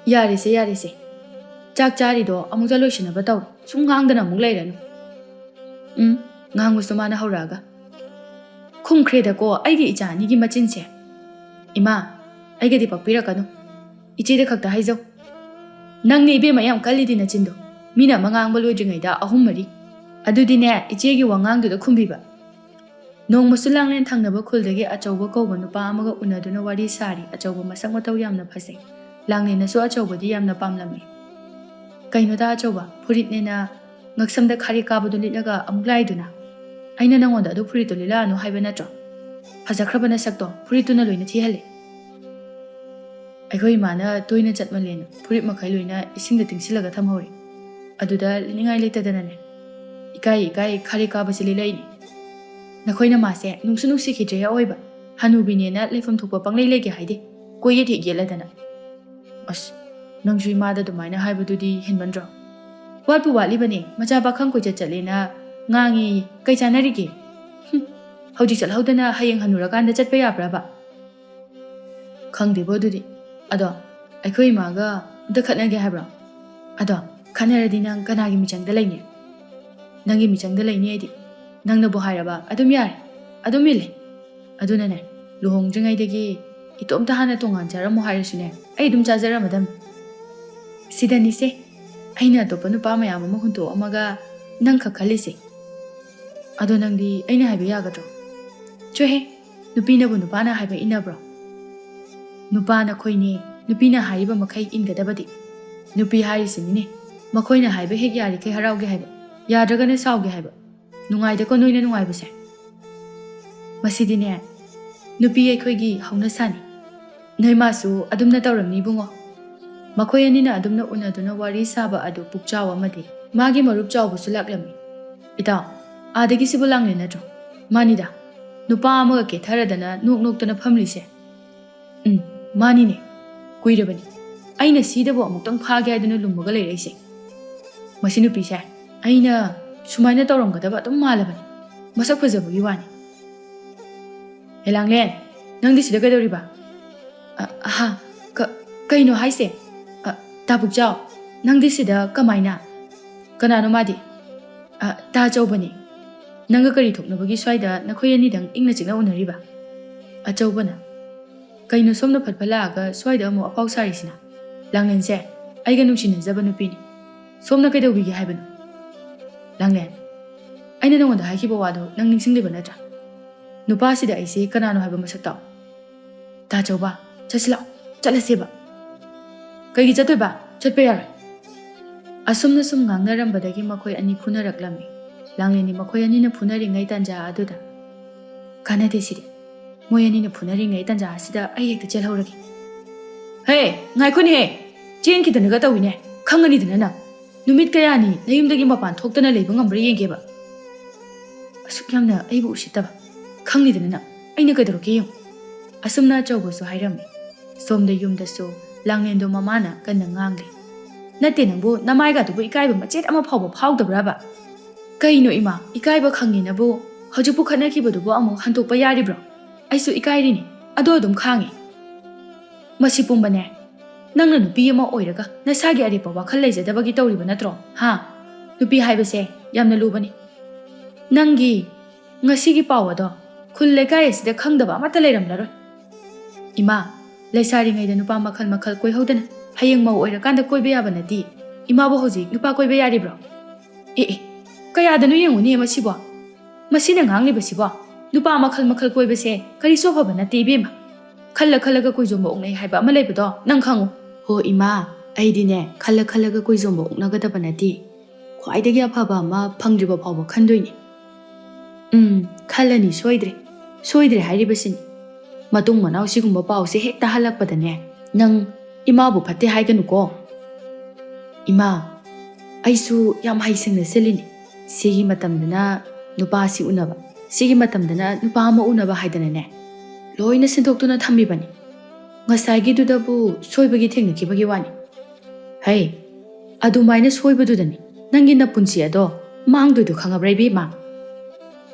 ꯌꯥꯔꯦꯁꯦ, ꯌꯥꯔꯦꯁꯦ꯫ ꯆꯥꯛ ꯆꯥꯔꯤꯗꯣ ꯑꯃꯨꯛꯇ ꯂꯣꯏꯁꯤꯟꯅꯕ ꯇꯧꯔꯣ꯫ ꯁꯨꯝ ꯉꯥꯡꯗꯅ ꯑꯃꯨꯛ ꯂꯩꯔꯅꯨ꯫ ꯎꯝ, ꯉꯥꯡꯉꯨꯁꯨ ꯃꯥꯅ ꯍꯧꯔꯛꯑꯒ꯫ ꯈꯨꯝꯈ꯭ꯔꯦꯗꯀꯣ ꯑꯩꯒꯤ ꯏꯆꯥ ꯑꯅꯤꯒꯤ ꯃꯆꯤꯟꯁꯦ꯫ ꯏꯃꯥ, ꯑꯩꯒꯗꯤ ꯄꯛꯄꯤꯔꯛꯀꯅꯨ꯫ ꯏꯆꯦꯗ ꯈꯛꯇ ꯍꯥꯏꯖꯧ꯫ ꯅꯪꯅꯦ ꯏꯕꯦꯝꯃ ꯌꯥꯝ ꯀꯜꯂꯤꯗꯤ ꯅꯆꯤꯟꯗꯣ꯫ ꯃꯤꯅ ꯑꯃ ꯉꯥꯡꯕ ꯂꯣꯏꯗ꯭ꯔꯤꯉꯩꯗ ꯑꯍꯨꯝ ꯃꯔꯤ꯫ ꯑꯗꯨꯗꯤꯅꯦ, ꯏꯆꯦꯒꯤ ꯋꯥꯉꯥꯡꯗꯨꯗ ꯈꯨꯝꯕꯤꯕ꯫ ꯅꯣꯡꯃꯁꯨ ꯂꯥꯡꯂꯦꯟ ꯊꯪꯅꯕ ꯈꯨꯜꯗꯒꯤ ꯑꯆꯧꯕ ꯀꯧꯕ ꯅꯨꯄꯥ ꯑꯃꯒ ꯎꯅꯗꯨꯅ ꯋꯥꯔꯤ ꯁꯥꯔꯤ꯫ ꯑꯆꯧꯕ ꯃꯁꯛ ꯃꯇꯧ ꯌꯥꯝꯅ ꯐꯖꯩ꯫ ꯂꯥꯡꯂꯦꯟꯅꯁꯨ ꯑꯆꯧꯕꯗꯤ ꯌꯥꯝꯅ ꯄꯥꯝꯂꯝꯃꯤ꯫ "ꯀꯩꯅꯣꯗ ꯑꯆꯧꯕ, ꯐꯨꯔꯤꯠꯅꯦꯅ ꯉꯛꯁꯝꯗ ꯈꯥꯔꯤ ꯀꯥꯕꯗꯣ ꯂꯤꯠꯂꯒ ꯑꯃꯨꯛ ꯂꯥꯛꯏꯗꯨꯅ? ꯑꯩꯅ ꯅꯪꯉꯣꯟꯗ ꯑꯗꯨ ꯐꯨꯔꯤꯠꯇꯣ ꯂꯤꯠꯂꯛꯑꯅꯨ ꯍꯥꯏꯕ ꯅꯠꯇ꯭ꯔꯣ? ꯐꯖꯈ꯭ꯔꯕ ꯅꯁꯛꯇꯣ ꯐꯨꯔꯤꯠꯇꯨꯅ ꯂꯣꯏꯅ ꯊꯤꯍꯜꯂꯦ꯫ ꯑꯩꯈꯣꯏ ꯏꯃꯥꯅ ꯇꯣꯏꯅ ꯆꯠꯃꯜꯂꯦꯅ ꯐꯨꯔꯤꯠ ꯃꯈꯩ ꯂꯣꯏꯅ ꯏꯁꯤꯡꯗ ꯇꯤꯡꯁꯤꯜꯂꯒ ꯊꯝꯍꯧꯔꯦ꯫ ꯑꯗꯨꯗ ꯂꯤꯠꯅꯤꯡꯉꯥꯏ ꯂꯩꯇꯗꯅꯅꯦ, ꯏꯀꯥꯏ ꯏꯀꯥꯏ ꯈꯥꯔꯤ ꯀꯥꯕꯁꯤ ꯂꯤꯠꯂꯛꯏꯅꯤ꯫ ꯅꯈꯣꯏꯅ ꯃꯥꯁꯦ ꯅꯨꯡꯁꯨ ꯅꯨꯡꯁꯤꯈꯤꯗ꯭ꯔꯦ ꯑꯑꯣꯏꯕ꯫ ꯍꯅꯨꯕꯤꯅꯦꯅ ꯂꯩꯐꯝ ꯊꯣꯛꯄ ꯄꯪꯂꯩ ꯂꯩꯒꯦ ꯍꯥꯏꯗꯦ꯫ ꯀꯣꯏꯌꯦꯠ ꯍꯦꯛ ꯌꯦꯠꯂꯗꯅ꯫ ꯑꯁ, ꯅꯪꯁꯨ ꯏꯃꯥꯗ ꯑꯗꯨꯃꯥꯏꯅ ꯍꯥꯏꯕꯗꯨꯗꯤ ꯍꯦꯟꯃꯟꯗ꯭ꯔꯣ? ꯋꯥꯠꯄꯨ ꯋꯥꯠꯂꯤꯕꯅꯦ, ꯃꯆꯥ ꯄꯥꯈꯪ ꯀꯣꯏꯆꯠ ꯆꯠꯂꯦꯅ ꯉꯥꯡꯉꯦꯌꯦ꯫ ꯀꯩ ꯆꯥꯟꯅꯔꯤꯒꯦ? ꯍꯨꯝ, ꯍꯧꯖꯤꯛ ꯆꯠꯍꯧꯗꯅ ꯍꯌꯦꯡ ꯍꯟꯅꯨꯔꯀꯥꯟꯗ ꯆꯠꯄ ꯌꯥꯕ꯭ꯔꯕ? ꯈꯪꯗꯦꯕꯣ ꯑꯗꯨꯗꯤ꯫ ꯑꯗꯣ ꯑꯩꯈꯣꯏ ꯏꯃꯥꯒ ꯑꯝꯇ ꯈꯠꯅꯒꯦ ꯍꯥꯏꯕ꯭ꯔꯣ? ꯑꯗꯣ ꯈꯠꯅꯔꯗꯤ ꯅꯪ ꯀꯅꯥꯒꯤ ꯃꯤꯆꯪꯗ ꯂꯩꯅꯤ? ꯅꯪꯒꯤ ꯃꯤꯆꯪꯗ ꯂꯩꯅꯤ ꯑꯩꯗꯤ꯫ ꯅꯪꯅꯕꯨ ꯍꯥꯏꯔꯕ ꯑꯗꯨꯝ ꯌꯥꯔꯦ, ꯑꯗꯨꯝ ꯏꯜꯂꯦ꯫ ꯑꯗꯨꯅꯅꯦ, ꯂꯨꯍꯣꯡꯗ꯭ꯔꯤꯉꯩꯗꯒꯤ ꯏꯇꯣꯝꯇ ꯍꯥꯟꯅ ꯇꯣꯉꯥꯟꯖꯔꯝꯃꯣ ꯍꯥꯏꯔꯁꯨꯅꯦ, ꯑꯩ ꯑꯗꯨꯝ ꯆꯥꯖꯔꯝꯃꯗꯝꯅꯤ꯫ ꯁꯤꯗꯅꯤꯁꯦ ꯑꯩꯅ ꯑꯇꯣꯞꯄ ꯅꯨꯄꯥ ꯃꯌꯥꯝ ꯑꯃ ꯍꯨꯟꯇꯣꯛꯑꯝꯃꯒ ꯅꯪ ꯈꯛ ꯈꯜꯂꯤꯁꯦ꯫ ꯑꯗꯣ ꯅꯪꯗꯤ ꯑꯩꯅ ꯍꯥꯏꯕ ꯌꯥꯒꯗ꯭ꯔꯣ? ꯆꯣꯍꯦ, ꯅꯨꯄꯤꯅꯕꯨ ꯅꯨꯄꯥꯅ ꯍꯥꯏꯕ ꯏꯟꯅꯕ꯭ꯔꯣ? ꯅꯨꯄꯥ ꯅꯈꯣꯏꯅꯦ, ꯅꯨꯄꯤꯅ ꯍꯥꯏꯔꯤꯕ ꯃꯈꯩ ꯏꯟꯒꯗꯕꯗꯤ꯫ ꯅꯨꯄꯤ ꯍꯥꯏꯔꯤꯁꯤꯅꯤꯅꯦ, ꯃꯈꯣꯏꯅ ꯍꯥꯏꯕ ꯍꯦꯛ ꯌꯥꯔꯤꯈꯩ ꯍꯔꯥꯎꯒꯦ ꯍꯥꯏꯕ, ꯌꯥꯗ꯭ꯔꯒꯅ ꯁꯥꯎꯒꯦ ꯍꯥꯏꯕ꯫ ꯅꯨꯡꯉꯥꯏꯗꯀꯣ ꯅꯣꯏꯅ ꯅꯨꯡꯉꯥꯏꯕꯁꯦ꯫ ꯃꯁꯤꯗꯤꯅꯦ, ꯅꯨꯄꯤ ꯑꯩꯈꯣꯏꯒꯤ ꯍꯧꯅꯁꯥꯅꯤ꯫ ꯅꯣꯏ ꯃꯥꯁꯨ ꯑꯗꯨꯝꯅ ꯇꯧꯔꯝꯅꯤ ꯏꯕꯨꯡꯉꯣ꯫ ꯃꯈꯣꯏ ꯑꯅꯤꯅ ꯑꯗꯨꯝꯅ ꯎꯅꯗꯨꯅ ꯋꯥꯔꯤ ꯁꯥꯕ ꯑꯗꯨ ꯄꯨꯛꯆꯥꯎ ꯑꯃꯗꯤ ꯃꯥꯒꯤ ꯃꯔꯨꯞ ꯆꯥꯎꯕꯁꯨ ꯂꯥꯛꯂꯝꯃꯤ꯫ ꯏꯇꯥꯎ, ꯑꯥꯗꯒꯤꯁꯤꯕꯨ ꯂꯥꯡꯂꯦꯟ ꯅꯠꯇ꯭ꯔꯣ? ꯃꯥꯅꯤꯗ, ꯅꯨꯄꯥ ꯑꯃꯒ ꯀꯦꯊꯔꯗꯅ ꯅꯣꯛ ꯅꯣꯛꯇꯅ ꯐꯝꯂꯤꯁꯦ꯫ ꯎꯝ, ꯃꯥꯅꯤꯅꯦ꯫ ꯀꯨꯏꯔꯕꯅꯤ ꯑꯩꯅ ꯁꯤꯗꯕꯨ ꯑꯃꯨꯛꯇꯪ ꯐꯥꯒꯦ ꯍꯥꯏꯗꯨꯅ ꯂꯨꯝꯃꯒ ꯂꯩꯔꯛꯏꯁꯦ꯫ ꯃꯁꯤ ꯅꯨꯄꯤꯁꯦ ꯑꯩꯅ ꯁꯨꯃꯥꯏꯅ ꯇꯧꯔꯝꯒꯗꯕ ꯑꯗꯨꯝ ꯃꯥꯜꯂꯕꯅꯤ꯫ ꯃꯁꯛ ꯐꯖꯕꯒꯤ ꯋꯥꯅꯤ꯫ ꯍꯦ ꯂꯥꯡꯂꯦꯟ, ꯅꯪꯗꯤ ꯁꯤꯗ ꯀꯩꯗꯧꯔꯤꯕ? ꯑ, ꯑꯍꯥ, ꯀ-, ꯀꯩꯅꯣ ꯍꯥꯏꯁꯦ? ꯑ, ꯇꯥ ꯄꯨꯛꯆꯥꯎ, ꯅꯪꯗꯤ ꯁꯤꯗ ꯀꯃꯥꯏꯅ? ꯀꯅꯥꯅꯣ ꯃꯥꯗꯤ? ꯑ, ꯇꯥ ꯑꯆꯧꯕꯅꯤ꯫ ꯅꯪꯒ ꯀꯔꯤ ꯊꯣꯛꯅꯕꯒꯤ ꯁ꯭ꯋꯥꯏꯗ ꯅꯈꯣꯏ ꯑꯅꯤꯗꯪ ꯏꯪꯅ ꯆꯤꯛꯅ ꯎꯅꯔꯤꯕ? ꯑꯆꯧꯕꯅ, ꯀꯩꯅꯣ ꯁꯣꯝꯅ ꯐꯠ ꯐꯠ ꯂꯥꯛꯑꯒ ꯁ꯭ꯋꯥꯏꯗ ꯑꯃꯨꯛ ꯑꯐꯥꯎ ꯁꯥꯔꯤꯁꯤꯅ? ꯂꯥꯡꯂꯦꯟꯁꯦ ꯑꯩꯒ ꯅꯨꯡꯁꯤꯅꯖꯕ ꯅꯨꯄꯤꯅꯤ꯫ ꯁꯣꯝꯅ ꯀꯩꯗꯧꯕꯤꯒꯦ ꯍꯥꯏꯕꯅꯣ? ꯂꯥꯡꯂꯦꯟ, ꯑꯩꯅ ꯅꯉꯣꯟꯗ ꯍꯥꯏꯈꯤꯕ ꯋꯥꯗꯣ ꯅꯪ ꯅꯤꯡꯁꯤꯡꯂꯤꯕ ꯅꯠꯇ꯭ꯔꯥ? ꯅꯨꯄꯥꯁꯤꯗ ꯑꯩꯁꯦ ꯀꯅꯥꯅꯣ ꯍꯥꯏꯕ ꯃꯁꯛ ꯇꯥꯛꯑꯣ꯫ ꯇꯥ ꯆꯧꯕ, ꯆꯠꯁꯤ ꯂꯥꯛꯑꯣ, ꯆꯠꯂꯁꯦꯕ꯫ ꯀꯩꯒꯤ ꯆꯠꯇꯣꯏꯕ? ꯆꯠꯄ ꯌꯥꯔꯣꯏ꯫ ꯑꯁꯨꯝꯅ ꯁꯨꯝ ꯉꯥꯡꯅꯔꯝꯕꯗꯒꯤ ꯃꯈꯣꯏ ꯑꯅꯤ ꯐꯨꯅꯔꯛꯂꯝꯃꯤ꯫ ꯂꯥꯡꯂꯦꯟꯗꯤ ꯃꯈꯣꯏ ꯑꯅꯤꯅ ꯐꯨꯅꯔꯤꯉꯩ ꯇꯥꯟꯖꯥ ꯑꯗꯨꯗ, "ꯀꯥꯟꯅꯗꯦ ꯁꯤꯗꯤ꯫ ꯃꯣꯏ ꯑꯅꯤꯅ ꯐꯨꯅꯔꯤꯉꯩ ꯇꯥꯟꯖꯥ ꯑꯁꯤꯗ ꯑꯩ ꯍꯦꯛꯇ ꯆꯦꯜꯍꯧꯔꯒꯦ꯫" "ꯍꯦ, ꯉꯥꯏꯈꯣꯅꯦꯍꯦ! ꯆꯦꯟꯈꯤꯗꯅꯒ ꯇꯧꯏꯅꯦ꯫ ꯈꯪꯒꯅꯤꯗꯅ ꯅꯪ꯫ ꯅꯨꯃꯤꯠ ꯀꯌꯥꯅꯤ ꯅꯌꯨꯝꯗꯒꯤ ꯃꯄꯥꯟ ꯊꯣꯛꯇꯅ ꯂꯩꯕ ꯉꯝꯕ꯭ꯔꯥ ꯌꯦꯡꯒꯦꯕ꯫ ꯑꯁꯨꯛ ꯌꯥꯝꯅ ꯑꯩꯕꯨ ꯎꯁꯤꯠꯇꯕ꯫ ꯈꯪꯅꯤꯗꯅ ꯅꯪ꯫ ꯑꯩꯅ ꯀꯩꯗꯧꯔꯛꯀꯦ ꯌꯦꯡꯉꯨ꯫" ꯑꯁꯨꯝꯅ ꯑꯆꯧꯕꯁꯨ ꯍꯥꯏꯔꯝꯃꯤ꯫ ꯁꯣꯝꯗ ꯌꯨꯝꯗꯁꯨ ꯂꯥꯡꯂꯦꯟꯗꯣ ꯃꯃꯥꯅ ꯀꯟꯅ ꯉꯥꯡꯂꯤ꯫ "ꯅꯠꯇꯦ ꯅꯪꯕꯨ, ꯅꯃꯥꯏꯒꯗꯨꯕꯨ ꯏꯀꯥꯏꯕ ꯃꯆꯦꯠ ꯑꯃ ꯐꯥꯎꯕ ꯐꯥꯎꯗꯕ꯭ꯔꯕ?" "ꯀꯩꯅꯣ ꯏꯃꯥ, ꯏꯀꯥꯏꯕ ꯈꯪꯉꯦꯅꯕꯨ ꯍꯧꯖꯤꯛꯄꯨ ꯈꯠꯅꯈꯤꯕꯗꯨꯕꯨ ꯑꯃꯨꯛ ꯍꯟꯗꯣꯛꯄ ꯌꯥꯔꯤꯕ꯭ꯔꯣ? ꯑꯩꯁꯨ ꯏꯀꯥꯏꯔꯤꯅꯤ, ꯑꯗꯣ ꯑꯗꯨꯝ ꯈꯥꯡꯉꯤ꯫" "ꯃꯁꯤ ꯄꯨꯝꯕꯅꯦ, ꯅꯪꯅ ꯅꯨꯄꯤ ꯑꯃ ꯑꯣꯏꯔꯒ ꯅꯁꯥꯒꯤ ꯑꯔꯦꯞꯄ ꯋꯥꯈꯜ ꯂꯩꯖꯗꯕꯒꯤ ꯇꯧꯔꯤꯕ ꯅꯠꯇ꯭ꯔꯣ? ꯍꯥ? ꯅꯨꯄꯤ ꯍꯥꯏꯕꯁꯦ ꯌꯥꯝꯅ ꯂꯨꯕꯅꯤ꯫ ꯅꯪꯒꯤ ꯉꯁꯤꯒꯤ ꯄꯥꯎ ꯑꯗꯣ ꯈꯨꯜ ꯂꯩꯀꯥꯏ ꯑꯁꯤꯗ ꯈꯪꯗꯕ ꯑꯃꯠꯇ ꯂꯩꯔꯝꯂꯔꯣꯏ꯫" "ꯏꯃꯥ, ꯂꯩꯁꯥꯔꯤꯉꯩꯗ ꯅꯨꯄꯥ ꯃꯈꯜ ꯃꯈꯜ ꯀꯣꯏꯍꯧꯗꯅ ꯍꯌꯦꯡ ꯃꯧ ꯑꯣꯏꯔꯀꯥꯟꯗ ꯀꯣꯏꯕ ꯌꯥꯕ ꯅꯠꯇꯦ꯫ ꯏꯃꯥꯕꯨ ꯍꯧꯖꯤꯛ ꯅꯨꯄꯥ ꯀꯣꯏꯕ ꯌꯥꯔꯤꯕ꯭ꯔꯣ?" "ꯑꯦ ꯑꯦ, ꯀꯌꯥꯗꯅꯣ ꯌꯦꯡꯉꯨꯅꯦ ꯃꯁꯤꯕꯣ꯫ ꯃꯁꯤꯅ ꯉꯥꯡꯂꯤꯕꯁꯤꯕꯣ? ꯅꯨꯄꯥ ꯃꯈꯜ ꯃꯈꯜ ꯀꯣꯏꯕꯁꯦ ꯀꯔꯤꯁꯨ ꯑꯐꯕ ꯅꯠꯇꯦ ꯏꯕꯦꯝꯃ꯫ ꯈꯜꯂ ꯈꯜꯂꯒ ꯀꯣꯏꯖꯣꯝꯕ ꯑꯣꯛꯅꯩ ꯍꯥꯏꯕ ꯑꯃ ꯂꯩꯕꯗꯣ ꯅꯪ ꯈꯪꯉꯨ꯫" "ꯍꯣ ꯏꯃꯥ, ꯑꯩꯗꯤꯅꯦ ꯈꯜꯂ ꯈꯜꯂꯒ ꯀꯣꯏꯖꯣꯝꯕ ꯑꯣꯛꯅꯒꯗꯕ ꯅꯠꯇꯦ꯫ ꯈ꯭ꯋꯥꯏꯗꯒꯤ ꯑꯐꯕ ꯑꯃ ꯐꯪꯗ꯭ꯔꯤꯕ ꯐꯥꯎꯕ ꯈꯟꯗꯣꯏꯅꯦ꯫" "ꯎꯝ, ꯈꯜꯂꯅꯤ ꯁꯣꯏꯗ꯭ꯔꯦ꯫ ꯁꯣꯏꯗ꯭ꯔꯦ ꯍꯥꯏꯔꯤꯕꯁꯤꯅꯤ꯫ ꯃꯇꯨꯡ ꯃꯅꯥꯎ ꯁꯤꯒꯨꯝꯕ ꯄꯥꯎꯁꯦ ꯍꯦꯛ ꯇꯥꯍꯜꯂꯛꯄꯗꯅꯦ, ꯅꯪ ꯏꯃꯥꯕꯨ ꯐꯠꯇꯦ ꯍꯥꯏꯒꯅꯨꯀꯣ꯫" "ꯏꯃꯥ, ꯑꯩꯁꯨ ꯌꯥꯝ ꯍꯩꯁꯤꯡꯅ ꯁꯤꯜꯂꯤꯅꯤ꯫ ꯁꯤꯒꯤ ꯃꯇꯝꯗꯅ ꯅꯨꯄꯥꯁꯤ ꯎꯅꯕ, ꯁꯤꯒꯤ ꯃꯇꯝꯗꯅ ꯅꯨꯄꯥ ꯑꯃ ꯎꯅꯕ ꯍꯥꯏꯗꯅꯅꯦ, ꯂꯣꯏꯅ ꯁꯤꯟꯗꯣꯛꯇꯨꯅ ꯊꯝꯃꯤꯕꯅꯤ꯫ ꯉꯁꯥꯏꯒꯤꯗꯨꯗꯕꯨ ꯁꯣꯏꯕꯒꯤ ꯊꯦꯡꯅꯈꯤꯕꯒꯤ ꯋꯥꯅꯤ꯫" "ꯍꯩ, ꯑꯗꯨꯃꯥꯏꯅ ꯁꯣꯏꯕꯗꯨꯗꯅꯤ ꯅꯪꯒꯤ ꯅꯄꯨꯟꯁꯤ ꯑꯗꯣ ꯃꯥꯡꯗꯣꯏꯗꯣ ꯈꯪꯉꯕ꯭ꯔꯥ ꯏꯕꯦꯝꯃ?"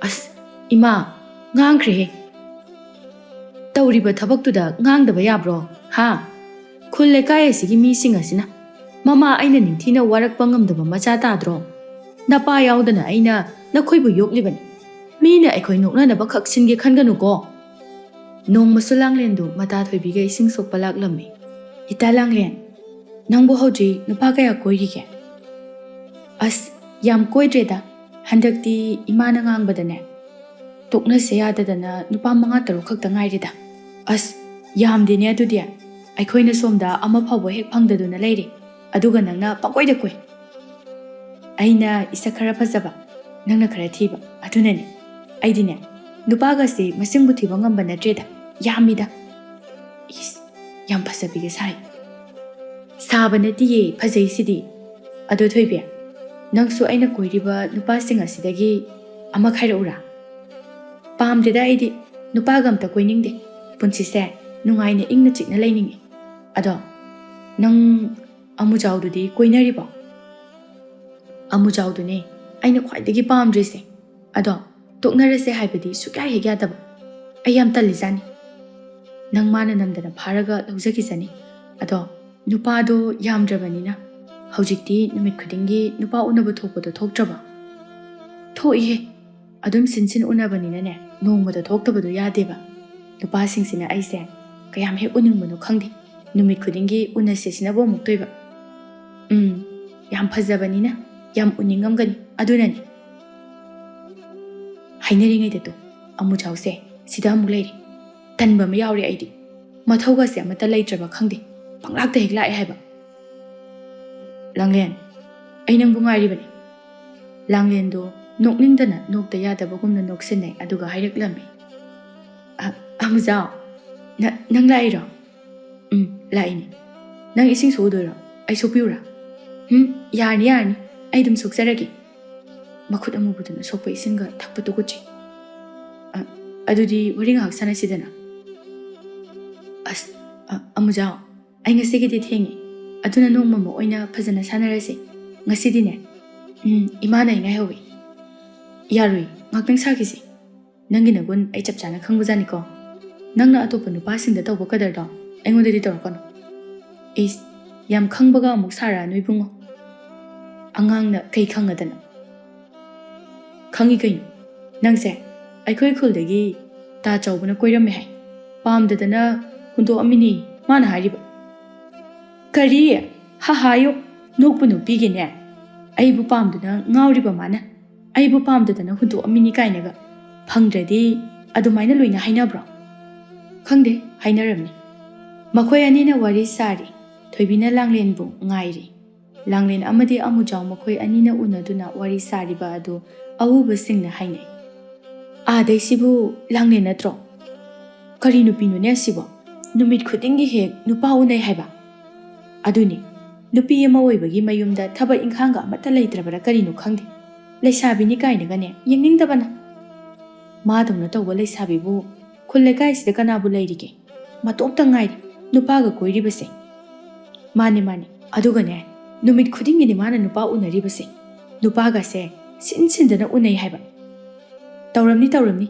"ꯑꯁ, ꯏꯃꯥ, ꯉꯥꯡꯈ꯭ꯔꯦꯍꯦ꯫ ꯇꯧꯔꯤꯕ ꯊꯕꯛꯇꯨꯗ ꯉꯥꯡꯗꯕ ꯌꯥꯕ꯭ꯔꯣ? ꯍꯥ? ꯈꯨꯜ ꯂꯩꯀꯥꯏ ꯑꯁꯤꯒꯤ ꯃꯤꯁꯤꯡ ꯑꯁꯤꯅ ꯃꯃꯥ ꯑꯩꯅ ꯅꯤꯡꯊꯤꯅ ꯋꯥꯔꯛꯄ ꯉꯝꯗꯕ ꯃꯆꯥ ꯇꯥꯗ꯭ꯔꯣ? ꯅꯄꯥ ꯌꯥꯎꯗꯅ ꯑꯩꯅ ꯅꯈꯣꯏꯕꯨ ꯌꯣꯛꯂꯤꯕꯅꯤ꯫ ꯃꯤꯅ ꯑꯩꯈꯣꯏ ꯅꯣꯛꯅꯅꯕ ꯈꯛ ꯁꯤꯟꯒꯦ ꯈꯟꯒꯅꯨꯀꯣ꯫" ꯅꯣꯡꯃꯁꯨ ꯂꯥꯡꯂꯦꯟꯗꯨ ꯃꯇꯥ ꯊꯣꯏꯕꯤꯒ ꯏꯁꯤꯡ ꯁꯣꯛꯄ ꯂꯥꯛꯂꯝꯃꯤ꯫ "ꯏꯇꯥ ꯂꯥꯡꯂꯦꯟ, ꯅꯪꯕꯨ ꯍꯧꯖꯤꯛ ꯅꯨꯄꯥ ꯀꯌꯥ ꯀꯣꯏꯔꯤꯒꯦ?" "ꯑꯁ, ꯌꯥꯝ ꯀꯣꯏꯗ꯭ꯔꯦꯗ꯫ ꯍꯟꯗꯛꯇꯤ ꯏꯃꯥꯅ ꯉꯥꯡꯕꯗꯅꯦ, ꯇꯣꯛꯅꯁꯦ ꯌꯥꯗꯗꯅ ꯅꯨꯄꯥ ꯃꯉꯥ ꯇꯔꯨꯛ ꯈꯛꯇ ꯉꯥꯏꯔꯦꯗ꯫" "ꯑꯁ, ꯌꯥꯝꯗꯦꯅꯦ ꯑꯗꯨꯗꯤ꯫ ꯑꯩꯈꯣꯏꯅ ꯁꯣꯝꯗ ꯑꯃ ꯐꯥꯎꯕ ꯍꯦꯛ ꯐꯪꯗꯗꯨꯅ ꯂꯩꯔꯦ, ꯑꯗꯨꯒ ꯅꯪꯅ ꯄꯪꯀꯣꯏꯗ ꯀꯣꯏ꯫ ꯑꯩꯅ ꯏꯁꯛ ꯈꯔ ꯐꯖꯕ, ꯅꯪꯅ ꯈꯔ ꯊꯤꯕ, ꯑꯗꯨꯅꯅꯦ꯫ ꯑꯩꯗꯤꯅꯦ, ꯅꯨꯄꯥꯒꯁꯦ ꯃꯁꯤꯡꯕꯨ ꯊꯤꯕ ꯉꯝꯕ ꯅꯠꯇ꯭ꯔꯦꯗ, ꯌꯥꯝꯃꯤꯗ꯫ ꯏꯁ, ꯌꯥꯝ ꯐꯖꯕꯤꯒ ꯁꯥꯏ꯫ ꯁꯥꯕ ꯅꯠꯇꯤꯌꯦ, ꯐꯖꯩꯁꯤꯗꯤ꯫ ꯑꯗꯣ ꯊꯣꯏꯕꯤ, ꯅꯪꯁꯨ ꯑꯩꯅ ꯀꯣꯏꯔꯤꯕ ꯅꯨꯄꯥꯁꯤꯡ ꯑꯁꯤꯗꯒꯤ ꯑꯃ ꯈꯥꯏꯔꯛꯎꯔꯥ? ꯄꯥꯝꯗꯦꯗ ꯑꯩꯗꯤ, ꯅꯨꯄꯥꯒ ꯑꯝꯇ ꯀꯣꯏꯅꯤꯡꯗꯦ꯫ ꯄꯨꯟꯁꯤꯁꯦ ꯅꯨꯡꯉꯥꯏꯅ ꯏꯪꯅ ꯆꯤꯛꯅ ꯂꯩꯅꯤꯡꯉꯤ꯫ ꯑꯗꯣ ꯅꯪ ꯑꯃꯨꯖꯥꯎꯗꯨꯗꯤ ꯀꯣꯏꯅꯔꯤꯕꯣ? ꯑꯃꯨꯖꯥꯎꯗꯨꯅꯦ ꯑꯩꯅ ꯈ꯭ꯋꯥꯏꯗꯒꯤ ꯄꯥꯝꯗ꯭ꯔꯤꯁꯦ꯫ ꯑꯗꯣ ꯇꯣꯛꯅꯔꯁꯦ ꯍꯥꯏꯕꯗꯤ ꯁꯨꯛꯌꯥ ꯍꯦꯛ ꯌꯥꯗꯕ꯫ ꯑꯩ ꯌꯥꯝ ꯇꯜꯂꯤꯖꯥꯠꯅꯤ꯫ ꯅꯪ ꯃꯥꯅ ꯅꯝꯗꯅ ꯐꯥꯔꯒ ꯂꯧꯖꯈꯤꯖꯅꯤ꯫ ꯑꯗꯣ ꯅꯨꯄꯥꯗꯣ ꯌꯥꯝꯗ꯭ꯔꯕꯅꯤꯅ ꯍꯧꯖꯤꯛꯇꯤ ꯅꯨꯃꯤꯠ ꯈꯨꯗꯤꯡꯒꯤ ꯅꯨꯄꯥ ꯎꯅꯕ ꯊꯣꯛꯄꯗꯣ ꯊꯣꯛꯇ꯭ꯔꯕꯣ? ꯊꯣꯛꯏꯍꯦ꯫ ꯑꯗꯨꯝ ꯁꯤꯟ ꯁꯤꯟ ꯎꯅꯕꯅꯤꯅꯅꯦ, ꯅꯣꯡꯃꯗ ꯊꯣꯛꯇꯕꯗꯣ ꯌꯥꯗꯦꯕ꯫ ꯅꯨꯄꯥꯁꯤꯡꯁꯤꯅ ꯑꯩꯁꯦ ꯀꯌꯥꯝ ꯍꯦꯛ ꯎꯅꯤꯡꯕꯅꯣ ꯈꯪꯗꯦ꯫ ꯅꯨꯃꯤꯠ ꯈꯨꯗꯤꯡꯒꯤ ꯎꯅꯁꯦ ꯁꯤꯅꯕꯨ ꯑꯃꯨꯛꯇꯣꯏꯕ꯫ ꯎꯝ, ꯌꯥꯝ ꯐꯖꯕꯅꯤꯅ ꯌꯥꯝ ꯎꯅꯤꯡꯉꯝꯒꯅꯤ, ꯑꯗꯨꯅꯅꯤ꯫ ꯍꯥꯏꯅꯔꯤꯉꯩꯗ ꯇꯣ, ꯑꯃꯨꯖꯥꯎꯁꯦ ꯁꯤꯗ ꯑꯃꯨꯛ ꯂꯩꯔꯦ꯫ ꯇꯟꯕ ꯑꯃ ꯌꯥꯎꯔꯦ ꯑꯩꯗꯤ꯫ ꯃꯊꯧꯒꯁꯦ ꯑꯃꯠꯇ ꯂꯩꯇ꯭ꯔꯕ ꯈꯪꯗꯦ, ꯄꯪꯂꯥꯛꯇ ꯍꯦꯛ ꯂꯥꯛꯑꯦ ꯍꯥꯏꯕ꯫ ꯂꯥꯡꯂꯦꯟ, ꯑꯩ ꯅꯪꯕꯨ ꯉꯥꯏꯔꯤꯕꯅꯤ꯫ ꯂꯥꯡꯂꯦꯟꯗꯣ ꯅꯣꯛꯅꯤꯡꯗꯅ ꯅꯣꯛꯇ ꯌꯥꯗꯕꯒꯨꯝꯅ ꯅꯣꯛꯁꯤꯟꯅꯩ, ꯑꯗꯨꯒ ꯍꯥꯏꯔꯛꯂꯝꯃꯤ, "ꯑ, ꯑꯃꯨꯖꯥꯎ, ꯅ-, ꯅꯪ ꯂꯥꯛꯏꯔꯣ?" "ꯎꯝ, ꯂꯥꯛꯏꯅꯦ꯫ ꯅꯪ ꯏꯁꯤꯡ ꯁꯣꯛꯎꯗꯣꯏꯔꯣ? ꯑꯩ ꯁꯣꯛꯄꯤꯌꯨꯔꯥ?" "ꯎꯝ, ꯌꯥꯔꯅꯤ, ꯌꯥꯔꯅꯤ꯫ ꯑꯩ ꯑꯗꯨꯝ ꯁꯣꯛꯆꯔꯒꯦ꯫" ꯃꯈꯨꯠ ꯑꯃꯨꯕꯗꯨꯅ ꯁꯣꯛꯄ ꯏꯁꯤꯡꯒ ꯊꯛꯄ ꯇꯨꯀꯠꯆꯩ꯫ "ꯑ, ꯑꯗꯨꯗꯤ ꯋꯥꯔꯤ ꯉꯥꯏꯍꯥꯛ ꯁꯥꯟꯅꯁꯤꯗꯅ?" "ꯑꯁ, ꯑ, ꯑꯃꯨꯖꯥꯎ, ꯑꯩ ꯉꯁꯤꯒꯤꯗꯤ ꯊꯦꯡꯉꯦ꯫ ꯑꯗꯨꯅ ꯅꯣꯡꯃ ꯑꯃ ꯑꯣꯏꯅ ꯐꯖꯅ ꯁꯥꯟꯅꯔꯁꯦ꯫ ꯉꯁꯤꯗꯤꯅꯦ, ꯎꯝ, ꯏꯃꯥꯅ ꯑꯩ ꯉꯥꯏꯍꯧꯋꯤ꯫" "ꯌꯥꯔꯣꯏ, ꯉꯥꯛꯇꯪ ꯁꯥꯈꯤꯁꯦ꯫ ꯅꯪꯒꯤ ꯅꯒꯨꯟ ꯑꯩ ꯆꯞ ꯆꯥꯅ ꯈꯪꯕꯖꯥꯠꯅꯤꯀꯣ꯫ ꯅꯪꯅ ꯑꯇꯣꯞꯄ ꯅꯨꯄꯥꯁꯤꯡꯗ ꯇꯧꯕ ꯀꯗꯔꯗꯣ ꯑꯩꯉꯣꯟꯗꯗꯤ ꯇꯧꯔꯛꯀꯅꯨ꯫" "ꯏꯁ, ꯌꯥꯝ ꯈꯪꯕꯒ ꯑꯃꯨꯛ ꯁꯥꯔꯛꯑꯅꯨ ꯏꯕꯨꯡꯉꯣ꯫ ꯑꯉꯥꯡꯅ ꯀꯩ ꯈꯪꯉꯗꯅ?" "ꯈꯪꯉꯤ ꯀꯩꯅꯣ꯫ ꯅꯪꯁꯦ ꯑꯩꯈꯣꯏ ꯈꯨꯜꯗꯒꯤ ꯇꯥ ꯆꯥꯎꯕꯅ ꯀꯣꯏꯔꯝꯃꯦ ꯍꯥꯏ꯫ ꯄꯥꯝꯗꯗꯅ ꯍꯨꯟꯗꯣꯛꯑꯝꯃꯤꯅꯤ ꯃꯥꯅ ꯍꯥꯏꯔꯤꯕ꯫" "ꯀꯔꯤ? ꯍꯥꯍꯥꯌꯣ, ꯅꯣꯛꯄ ꯅꯨꯄꯤꯒꯤꯅꯦ꯫ ꯑꯩꯕꯨ ꯄꯥꯝꯗꯨꯅ ꯉꯥꯎꯔꯤꯕ ꯃꯥꯅ꯫ ꯑꯩꯕꯨ ꯄꯥꯝꯗꯗꯅ ꯍꯨꯟꯗꯣꯛꯑꯝꯃꯤꯅꯤ ꯀꯥꯏꯅꯒ꯫ ꯐꯪꯗ꯭ꯔꯗꯤ ꯑꯗꯨꯃꯥꯏꯅ ꯂꯣꯏꯅ ꯍꯥꯏꯅꯕ꯭ꯔꯣ?" "ꯈꯪꯗꯦ, ꯍꯥꯏꯅꯔꯝꯅꯤ꯫" ꯃꯈꯣꯏ ꯑꯅꯤꯅ ꯋꯥꯔꯤ ꯁꯥꯔꯤ꯫ ꯊꯣꯏꯕꯤꯅ ꯂꯥꯡꯂꯦꯟꯕꯨ ꯉꯥꯏꯔꯤ꯫ ꯂꯥꯡꯂꯦꯟ ꯑꯃꯗꯤ ꯑꯃꯨꯖꯥꯎ ꯃꯈꯣꯏ ꯑꯅꯤꯅ ꯎꯅꯗꯨꯅ ꯋꯥꯔꯤ ꯁꯥꯔꯤꯕ ꯑꯗꯨ ꯑꯎꯕꯁꯤꯡꯅ ꯍꯥꯏꯅꯩ꯫ "ꯑꯥꯗꯩꯁꯤꯕꯨ ꯂꯥꯡꯂꯦꯟ ꯅꯠꯇ꯭ꯔꯣ? ꯀꯔꯤ ꯅꯨꯄꯤꯅꯣꯅꯦ ꯑꯁꯤꯕꯣ? ꯅꯨꯃꯤꯠ ꯈꯨꯗꯤꯡꯒꯤ ꯍꯦꯛ ꯅꯨꯄꯥ ꯎꯅꯩ ꯍꯥꯏꯕ?" "ꯑꯗꯨꯅꯤ, ꯅꯨꯄꯤ ꯑꯃ ꯑꯣꯏꯕꯒꯤ ꯃꯌꯨꯝꯗ ꯊꯕꯛ ꯏꯪꯈꯥꯡꯒ ꯑꯃꯠꯇ ꯂꯩꯇ꯭ꯔꯕꯔꯥ ꯀꯔꯤꯅꯣ ꯈꯪꯗꯦ꯫ ꯂꯩꯁꯥꯕꯤꯅꯤ ꯀꯥꯏꯅꯒꯅꯦ ꯌꯦꯡꯅꯤꯡꯗꯕꯅ꯫ ꯃꯥꯗꯧꯅ ꯇꯧꯕ ꯂꯩꯁꯥꯕꯤꯕꯨ ꯈꯨꯜ ꯂꯩꯀꯥꯏꯁꯤꯗ ꯀꯅꯥꯕꯨ ꯂꯩꯔꯤꯒꯦ? ꯃꯇꯣꯝꯇ ꯉꯥꯏꯔꯦ ꯅꯨꯄꯥꯒ ꯀꯣꯏꯔꯤꯕꯁꯦ꯫" "ꯃꯥꯅꯦ, ꯃꯥꯅꯦ꯫ ꯑꯗꯨꯒꯅꯦ, ꯅꯨꯃꯤꯠ ꯈꯨꯗꯤꯡꯒꯤꯅꯤ ꯃꯥꯅ ꯅꯨꯄꯥ ꯎꯅꯔꯤꯕꯁꯦ꯫ ꯅꯨꯄꯥꯒꯁꯦ ꯁꯤꯟ ꯁꯤꯟꯗꯅ ꯎꯅꯩ ꯍꯥꯏꯕ꯫" "ꯇꯧꯔꯝꯅꯤ, ꯇꯧꯔꯝꯅꯤ꯫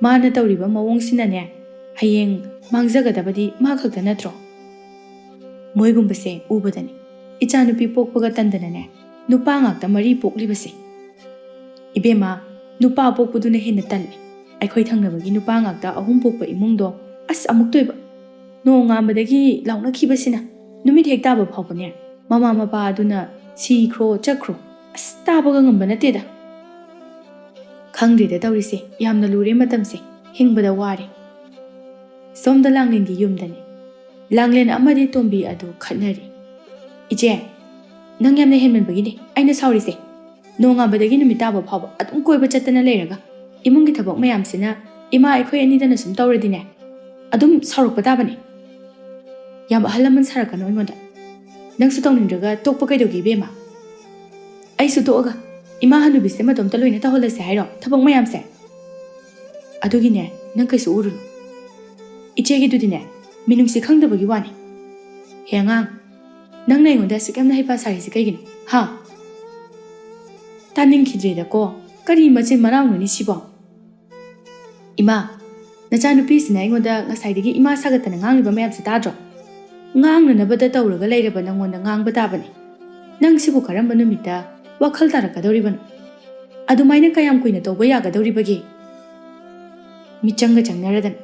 ꯃꯥꯅ ꯇꯧꯔꯤꯕ ꯃꯑꯣꯡꯁꯤꯅꯅꯦ ꯍꯌꯦꯡ ꯃꯥꯡꯖꯒꯗꯕꯗꯤ ꯃꯥ ꯈꯛꯇ ꯅꯠꯇ꯭ꯔꯣ? ꯃꯣꯏꯒꯨꯝꯕꯁꯦ ꯎꯕꯗꯅꯦ ꯏꯆꯥꯅꯨꯄꯤ ꯄꯣꯛꯄꯒ ꯇꯟꯗꯅꯅꯦ ꯅꯨꯄꯥ ꯉꯥꯛꯇ ꯃꯔꯤ ꯄꯣꯛꯂꯤꯕꯁꯦ꯫ ꯏꯕꯦꯝꯃ, ꯅꯨꯄꯥ ꯄꯣꯛꯄꯗꯨꯅ ꯍꯦꯟꯅ ꯇꯜꯂꯦ꯫ ꯑꯩꯈꯣꯏ ꯊꯪꯅꯕꯒꯤ ꯅꯨꯄꯥ ꯉꯥꯛꯇ ꯑꯍꯨꯝ ꯄꯣꯛꯄ ꯏꯃꯨꯡꯗꯣ ꯑꯁ ꯑꯃꯨꯛꯇꯣꯏꯕ꯫ ꯅꯣꯡꯉꯥꯟꯕꯗꯒꯤ ꯂꯥꯎꯅꯈꯤꯕꯁꯤꯅ ꯅꯨꯃꯤꯠ ꯍꯦꯛ ꯇꯥꯕ ꯐꯥꯎꯕꯅꯦ ꯃꯃꯥ ꯃꯄꯥ ꯑꯗꯨꯅ ꯁꯤꯈ꯭ꯔꯣ ꯆꯠꯈ꯭ꯔꯣ꯫ ꯑꯁ ꯇꯥꯕꯒ ꯉꯝꯕ ꯅꯠꯇꯦꯗ꯫ ꯈꯪꯗ꯭ꯔꯦꯗ ꯇꯧꯔꯤꯁꯦ, ꯌꯥꯝꯅ ꯂꯨꯔꯦ ꯃꯇꯝꯁꯦ, ꯍꯤꯡꯕꯗ ꯋꯥꯔꯦ꯫" ꯁꯣꯝꯗ ꯂꯥꯡꯂꯦꯟꯒꯤ ꯌꯨꯝꯗꯅꯤ꯫ ꯂꯥꯡꯂꯦꯟ ꯑꯃꯗꯤ ꯇꯣꯝꯕꯤ ꯑꯗꯨ ꯈꯠꯅꯔꯤ꯫ "ꯏꯆꯦ, ꯅꯪ ꯌꯥꯝꯅ ꯍꯦꯟꯃꯟꯕꯒꯤꯅꯦ ꯑꯩꯅ ꯁꯥꯎꯔꯤꯁꯦ꯫ ꯅꯣꯡꯉꯥꯟꯕꯗꯒꯤ ꯅꯨꯃꯤꯠ ꯇꯥꯕ ꯐꯥꯎꯕ ꯑꯗꯨꯝ ꯀꯣꯏꯕ ꯆꯠꯇꯅ ꯂꯩꯔꯒ ꯏꯃꯨꯡꯒꯤ ꯊꯕꯛ ꯃꯌꯥꯝꯁꯤꯅ ꯏꯃꯥ ꯑꯩꯈꯣꯏ ꯑꯅꯤꯗꯅ ꯁꯨꯝ ꯇꯧꯔꯗꯤꯅꯦ ꯑꯗꯨꯝ ꯁꯥꯎꯔꯛꯄ ꯇꯥꯕꯅꯦ꯫ ꯌꯥꯝ ꯑꯍꯜ ꯂꯃꯟ ꯁꯥꯔꯛꯀꯅꯨ ꯑꯩꯉꯣꯟꯗ꯫ ꯅꯪꯁꯨ ꯇꯧꯅꯤꯡꯗ꯭ꯔꯒ ꯇꯣꯛꯄ ꯀꯩꯗꯧꯒꯦ ꯏꯕꯦꯝꯃ? ꯑꯩꯁꯨ ꯇꯣꯛꯑꯒ ꯏꯃꯥ ꯍꯅꯨꯕꯤꯁꯦ ꯃꯇꯣꯝꯇ ꯂꯣꯏꯅ ꯇꯧꯍꯜꯂꯁꯦ ꯍꯥꯏꯔꯣ ꯊꯕꯛ ꯃꯌꯥꯝꯁꯦ? ꯑꯗꯨꯒꯤꯅꯦ ꯅꯪ ꯀꯩꯁꯨ ꯎꯔꯨꯅꯨ꯫ ꯏꯆꯦꯒꯤꯗꯨꯗꯤꯅꯦ ꯃꯤꯅꯨꯡꯁꯤ ꯈꯪꯗꯕꯒꯤ ꯋꯥꯅꯤ꯫ ꯍꯦ ꯑꯉꯥꯡ, ꯅꯪꯅ ꯑꯩꯉꯣꯟꯗ ꯑꯁꯨꯛ ꯌꯥꯝꯅ ꯍꯩꯄꯥ ꯁꯥꯔꯤꯁꯦ ꯀꯩꯒꯤꯅꯣ? ꯍꯥ?" "ꯇꯥꯅꯤꯡꯈꯤꯗ꯭ꯔꯦꯗꯀꯣ, ꯀꯔꯤ ꯃꯆꯤꯟ ꯃꯅꯥꯎꯅꯣꯅꯦ ꯁꯤꯕꯣ?" "ꯏꯃꯥ, ꯅꯆꯥꯅꯨꯄꯤꯁꯤꯅ ꯑꯩꯉꯣꯟꯗ ꯉꯁꯥꯏꯗꯒꯤ ꯏꯃꯥ ꯁꯥꯒꯠꯇꯅ ꯉꯥꯡꯂꯤꯕ ꯃꯌꯥꯝꯁꯦ ꯇꯥꯗ꯭ꯔꯣ? ꯉꯥꯡꯅꯅꯕꯗ ꯇꯧꯔꯒ ꯂꯩꯔꯕ ꯅꯪꯉꯣꯟꯗ ꯉꯥꯡꯕ ꯇꯥꯕꯅꯤ꯫ ꯅꯪ ꯁꯤꯕꯨ ꯀꯔꯝꯕ ꯅꯨꯃꯤꯠꯇ ꯋꯥꯈꯜ ꯇꯥꯔꯛꯀꯗꯧꯔꯤꯕꯅꯣ? ꯑꯗꯨꯃꯥꯏꯅ ꯀꯌꯥꯝ ꯀꯨꯏꯅ ꯇꯧꯕ ꯌꯥꯒꯗꯧꯔꯤꯕꯒꯦ? ꯃꯤꯆꯪꯒ ꯆꯪꯅꯔꯗꯅ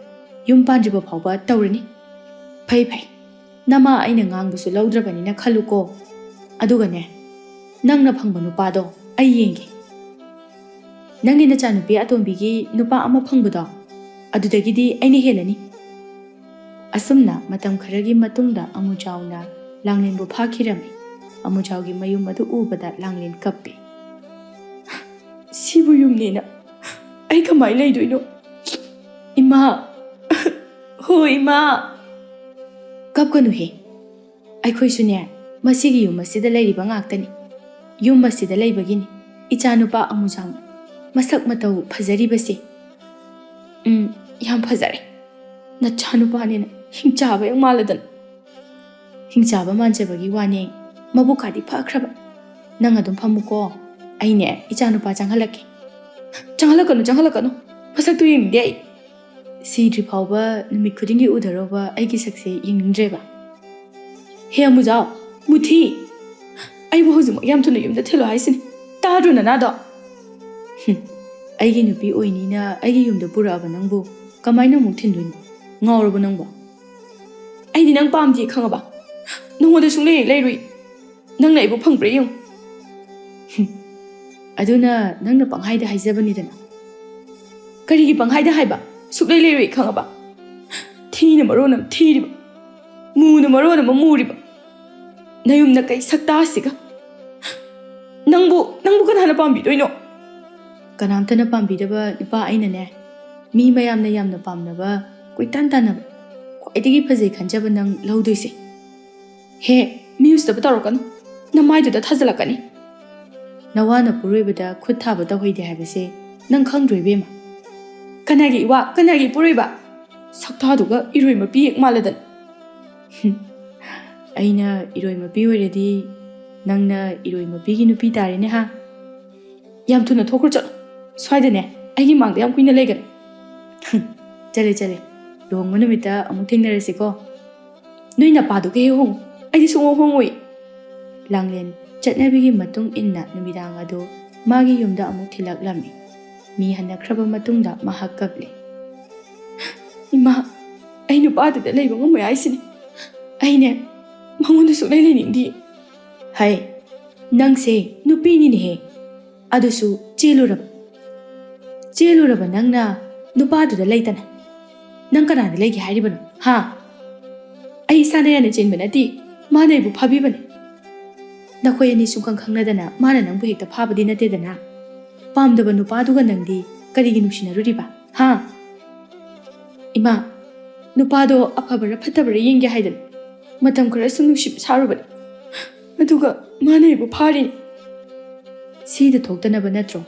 ꯌꯨꯝ ꯄꯥꯟꯗ꯭ꯔꯤꯕ ꯐꯥꯎꯕ ꯇꯧꯔꯅꯤ꯫ ꯐꯩ ꯐꯩ, ꯅꯃꯥ ꯑꯩꯅ ꯉꯥꯡꯕꯁꯨ ꯂꯧꯗ꯭ꯔꯕꯅꯤꯅ ꯈꯜꯂꯨꯀꯣ꯫ ꯑꯗꯨꯒꯅꯦ, ꯅꯪꯅ ꯐꯪꯕ ꯅꯨꯄꯥꯗꯣ ꯑꯩ ꯌꯦꯡꯒꯦ꯫ ꯅꯪꯒꯤ ꯅꯆꯥꯅꯨꯄꯤ ꯑꯇꯣꯝꯕꯤꯒꯤ ꯅꯨꯄꯥ ꯑꯃ ꯐꯪꯕꯗꯣ, ꯑꯗꯨꯗꯒꯤꯗꯤ ꯑꯩꯅ ꯍꯦꯜꯂꯅꯤ꯫" ꯑꯁꯨꯝꯅ ꯃꯇꯝ ꯈꯔꯒꯤ ꯃꯇꯨꯡꯗ ꯑꯃꯨꯖꯥꯎꯅ ꯂꯥꯡꯂꯦꯟꯕꯨ ꯐꯥꯈꯤꯔꯝꯃꯤ꯫ ꯑꯃꯨꯖꯥꯎꯒꯤ ꯃꯌꯨꯝ ꯑꯗꯨ ꯎꯕꯗ ꯂꯥꯡꯂꯦꯟ ꯀꯞꯄꯤ꯫ "ꯁꯤꯕꯨ ꯌꯨꯝꯅꯦꯅ ꯑꯩ ꯀꯃꯥꯏ ꯂꯩꯗꯣꯏꯅꯣ? ꯏꯃꯥ! ꯍꯣ ꯏꯃꯥ!" "ꯀꯞꯀꯅꯨꯍꯦ꯫ ꯑꯩꯈꯣꯏꯁꯨꯅꯦ, ꯃꯁꯤꯒꯤ ꯌꯨꯝ ꯑꯁꯤꯗ ꯂꯩꯔꯤꯕ ꯉꯥꯛꯇꯅꯤ꯫ ꯌꯨꯝ ꯑꯁꯤꯗ ꯂꯩꯕꯒꯤꯅꯤ ꯏꯆꯥꯅꯨꯄꯥ ꯑꯃꯨꯖꯥꯎꯅ ꯃꯁꯛ ꯃꯇꯧ ꯐꯖꯔꯤꯕꯁꯦ꯫ ꯎꯝ, ꯌꯥꯝ ꯐꯖꯔꯦ꯫ ꯅꯆꯥꯅꯨꯄꯥꯅꯦꯅ ꯍꯤꯡꯆꯥꯕ ꯍꯦꯛ ꯃꯥꯜꯂꯗꯅ꯫" "ꯍꯤꯡꯆꯥꯕ ꯃꯥꯟꯖꯕꯒꯤ ꯋꯥꯅꯦ꯫ ꯃꯕꯨꯛ ꯀꯥꯗꯤ ꯐꯈ꯭ꯔꯕ꯫ ꯅꯪ ꯑꯗꯨꯝ ꯐꯝꯃꯨꯀꯣ꯫ ꯑꯩꯅꯦ, ꯏꯆꯥꯅꯨꯄꯥ ꯆꯪꯍꯜꯂꯛꯀꯦ꯫" "ꯆꯪꯍꯜꯂꯛꯀꯅꯨ, ꯆꯪꯍꯜꯂꯛꯀꯅꯨ꯫ ꯃꯁꯛꯇꯨ ꯌꯦꯡꯅꯤꯡꯗꯦ ꯑꯩ꯫" "ꯁꯤꯗ꯭ꯔꯤ ꯐꯥꯎꯕ ꯅꯨꯃꯤꯠ ꯈꯨꯗꯤꯡꯒꯤ ꯎꯗꯔꯣꯕ ꯑꯩꯒꯤ ꯁꯛꯁꯦ ꯌꯦꯡꯅꯤꯡꯗ꯭ꯔꯦꯕ꯫" "ꯍꯦ ꯑꯃꯨꯖꯥꯎ, ꯃꯨꯊꯤ! ꯑꯩꯕꯨ ꯍꯧꯖꯤꯛꯃꯛ ꯌꯥꯝ ꯊꯨꯅ ꯌꯨꯝꯗ ꯊꯤꯜꯂꯣ ꯍꯥꯏꯁꯤꯅꯤ꯫ ꯇꯥꯗ꯭ꯔꯣ ꯅꯅꯥꯗꯣ?" "ꯍꯨꯝ, ꯑꯩꯒꯤ ꯅꯨꯄꯤ ꯑꯣꯏꯅꯤꯅ ꯑꯩꯒꯤ ꯌꯨꯝꯗ ꯄꯨꯔꯛꯑꯕ ꯅꯪꯕꯨ ꯀꯃꯥꯏꯅ ꯑꯃꯨꯛ ꯊꯤꯟꯗꯣꯏꯅꯣ? ꯉꯥꯎꯔꯕꯣ ꯅꯪꯕꯣ?" "ꯑꯩꯗꯤ ꯅꯪ ꯄꯥꯝꯗꯦ ꯈꯪꯉꯕ? ꯅꯉꯣꯟꯗ ꯁꯨꯡꯂꯩ ꯍꯦꯛ ꯂꯩꯔꯨꯏ꯫" "ꯅꯪꯅ ꯑꯩꯕꯨ ꯐꯪꯕ꯭ꯔꯥ ꯌꯦꯡꯉꯨ꯫" "ꯍꯨꯝ, ꯑꯗꯨꯅ ꯅꯪꯅ ꯄꯪꯍꯥꯏꯗ ꯍꯥꯏꯖꯕꯅꯤꯗꯅ꯫" "ꯀꯔꯤꯒꯤ ꯄꯪꯍꯥꯏꯗ ꯍꯥꯏꯕ? ꯁꯨꯛꯂꯩ ꯂꯩꯔꯣꯏ ꯈꯪꯉꯕ? ꯊꯤꯅ ꯃꯔꯣꯟ ꯑꯃ ꯊꯤꯔꯤꯕ, ꯃꯨꯅ ꯃꯔꯣꯟ ꯑꯃ ꯃꯨꯔꯤꯕ, ꯅꯌꯨꯝ ꯅꯀꯩ ꯁꯛꯇꯥꯁꯤꯒ꯫ ꯅꯪꯕꯨ, ꯅꯪꯕꯨ ꯀꯅꯥꯅ ꯄꯥꯝꯕꯤꯗꯣꯏꯅꯣ?" "ꯀꯅꯥꯝꯇꯅ ꯄꯥꯝꯕꯤꯗꯕ ꯅꯨꯄꯥ ꯑꯩꯅꯅꯦ, ꯃꯤ ꯃꯌꯥꯝꯅ ꯌꯥꯝꯅ ꯄꯥꯝꯅꯕ, ꯀꯣꯏꯇꯥꯟ ꯇꯥꯟꯅꯕ, ꯈ꯭ꯋꯥꯏꯗꯒꯤ ꯐꯖꯩ ꯈꯟꯖꯕ ꯅꯪ ꯂꯧꯗꯣꯏꯁꯦ꯫" "ꯍꯦ, ꯃꯤ ꯎꯁꯤꯠꯇꯕ ꯇꯧꯔꯛꯀꯅꯨ꯫ ꯅꯃꯥꯏꯗꯨꯗ ꯊꯥꯖꯤꯜꯂꯛꯀꯅꯤ꯫" "ꯅꯋꯥꯅ ꯄꯨꯔꯣꯏꯕꯗ ꯈꯨꯠ ꯊꯥꯕ ꯇꯧꯍꯩꯗꯦ ꯍꯥꯏꯕꯁꯦ ꯅꯪ ꯈꯪꯗ꯭ꯔꯣ ꯏꯕꯦꯝꯃ?" "ꯀꯅꯥꯒꯤ ꯏꯋꯥ? ꯀꯅꯥꯒꯤ ꯄꯨꯔꯣꯏꯕ? ꯁꯛꯇꯥꯗꯨꯒ ꯏꯔꯣꯏ ꯃꯄꯤ ꯍꯦꯛ ꯃꯥꯜꯂꯗꯅ꯫" "ꯍꯨꯝ, ꯑꯩꯅ ꯏꯔꯣꯏ ꯃꯄꯤ ꯑꯣꯏꯔꯗꯤ ꯅꯪꯅ ꯏꯔꯣꯏ ꯃꯄꯤꯒꯤ ꯅꯨꯄꯤ ꯇꯥꯔꯦꯅꯦ ꯍꯥ?" "ꯌꯥꯝ ꯊꯨꯅ ꯊꯣꯛꯈ꯭ꯔꯣ ꯆꯠꯂꯣ ꯁ꯭ꯋꯥꯏꯗꯅꯦ, ꯑꯩꯒꯤ ꯃꯥꯡꯗ ꯌꯥꯝ ꯀꯨꯏꯅ ꯂꯩꯒꯅꯨ꯫" "ꯍꯨꯝ, ꯆꯠꯂꯦ ꯆꯠꯂꯦ, ꯂꯨꯍꯣꯡꯕ ꯅꯨꯃꯤꯠꯇ ꯑꯃꯨꯛ ꯊꯦꯡꯅꯔꯁꯤꯀꯣ꯫ ꯅꯣꯏ ꯅꯄꯥꯗꯨꯒ ꯍꯦꯛ ꯍꯣꯡꯉꯨ, ꯑꯩꯗꯤ ꯁꯨꯡꯍꯣꯡ ꯍꯣꯡꯉꯣꯏ꯫" ꯂꯥꯡꯂꯦꯟ ꯆꯠꯅꯕꯤꯒꯤ ꯃꯇꯨꯡ ꯏꯟꯅ ꯅꯨꯃꯤꯗꯥꯡ ꯑꯗꯨ ꯃꯥꯒꯤ ꯌꯨꯝꯗ ꯑꯃꯨꯛ ꯊꯤꯜꯂꯛꯂꯝꯃꯤ꯫ ꯃꯤ ꯍꯟꯅꯈ꯭ꯔꯕ ꯃꯇꯨꯡꯗ ꯃꯍꯥꯛ ꯀꯞꯂꯤ꯫ "ꯏꯃꯥ, ꯑꯩ ꯅꯨꯄꯥꯗꯨꯗ ꯂꯩꯕ ꯉꯝꯃꯣꯏ ꯍꯥꯏꯁꯤꯅꯤ꯫ ꯑꯩꯅꯦ, ꯃꯉꯣꯟꯗ ꯁꯨꯛꯂꯩ ꯂꯩꯅꯤꯡꯗꯦ꯫" "ꯍꯩ, ꯅꯪꯁꯦ ꯅꯨꯄꯤꯅꯤꯅꯦꯍꯦ, ꯑꯗꯨꯁꯨ ꯆꯦꯜꯂꯨꯔꯕ꯫ ꯆꯦꯜꯂꯨꯔꯕ ꯅꯪꯅ ꯅꯨꯄꯥꯗꯨꯗ ꯂꯩꯇꯅ ꯅꯪ ꯀꯅꯥꯗ ꯂꯩꯒꯦ ꯍꯥꯏꯔꯤꯕꯅꯣ, ꯍꯥ?" "ꯑꯩ ꯏꯁꯥꯅ ꯌꯥꯅ ꯆꯦꯟꯕ ꯅꯠꯇꯦ, ꯃꯥꯅ ꯑꯩꯕꯨ ꯐꯥꯕꯤꯕꯅꯤ꯫" ꯅꯈꯣꯏ ꯑꯅꯤ ꯁꯨꯡꯈꯪ ꯈꯪꯅꯗꯅ ꯃꯥꯅ ꯅꯪꯕꯨ ꯍꯦꯛꯇ ꯐꯥꯕꯗꯤ ꯅꯠꯇꯦꯗꯅ? ꯄꯥꯝꯗꯕ ꯅꯨꯄꯥꯗꯨꯒ ꯅꯪꯗꯤ ꯀꯔꯤꯒꯤ ꯅꯨꯡꯁꯤꯅꯔꯨꯔꯤꯕ, ꯍꯥ? ꯏꯃꯥ, ꯅꯨꯄꯥꯗꯣ ꯑꯐꯕꯔꯥ ꯐꯠꯇꯕꯔꯥ ꯌꯦꯡꯒꯦ ꯍꯥꯏꯗꯅ ꯃꯇꯝ ꯈꯔ ꯁꯨꯝ ꯅꯨꯡꯁꯤꯕ ꯁꯥꯔꯨꯕꯅꯤ꯫ ꯑꯗꯨꯒ ꯃꯥꯅ ꯑꯩꯕꯨ ꯐꯥꯔꯤꯅꯤ꯫ ꯁꯤꯗ ꯊꯣꯛꯇꯅꯕ ꯅꯠꯇ꯭ꯔꯣ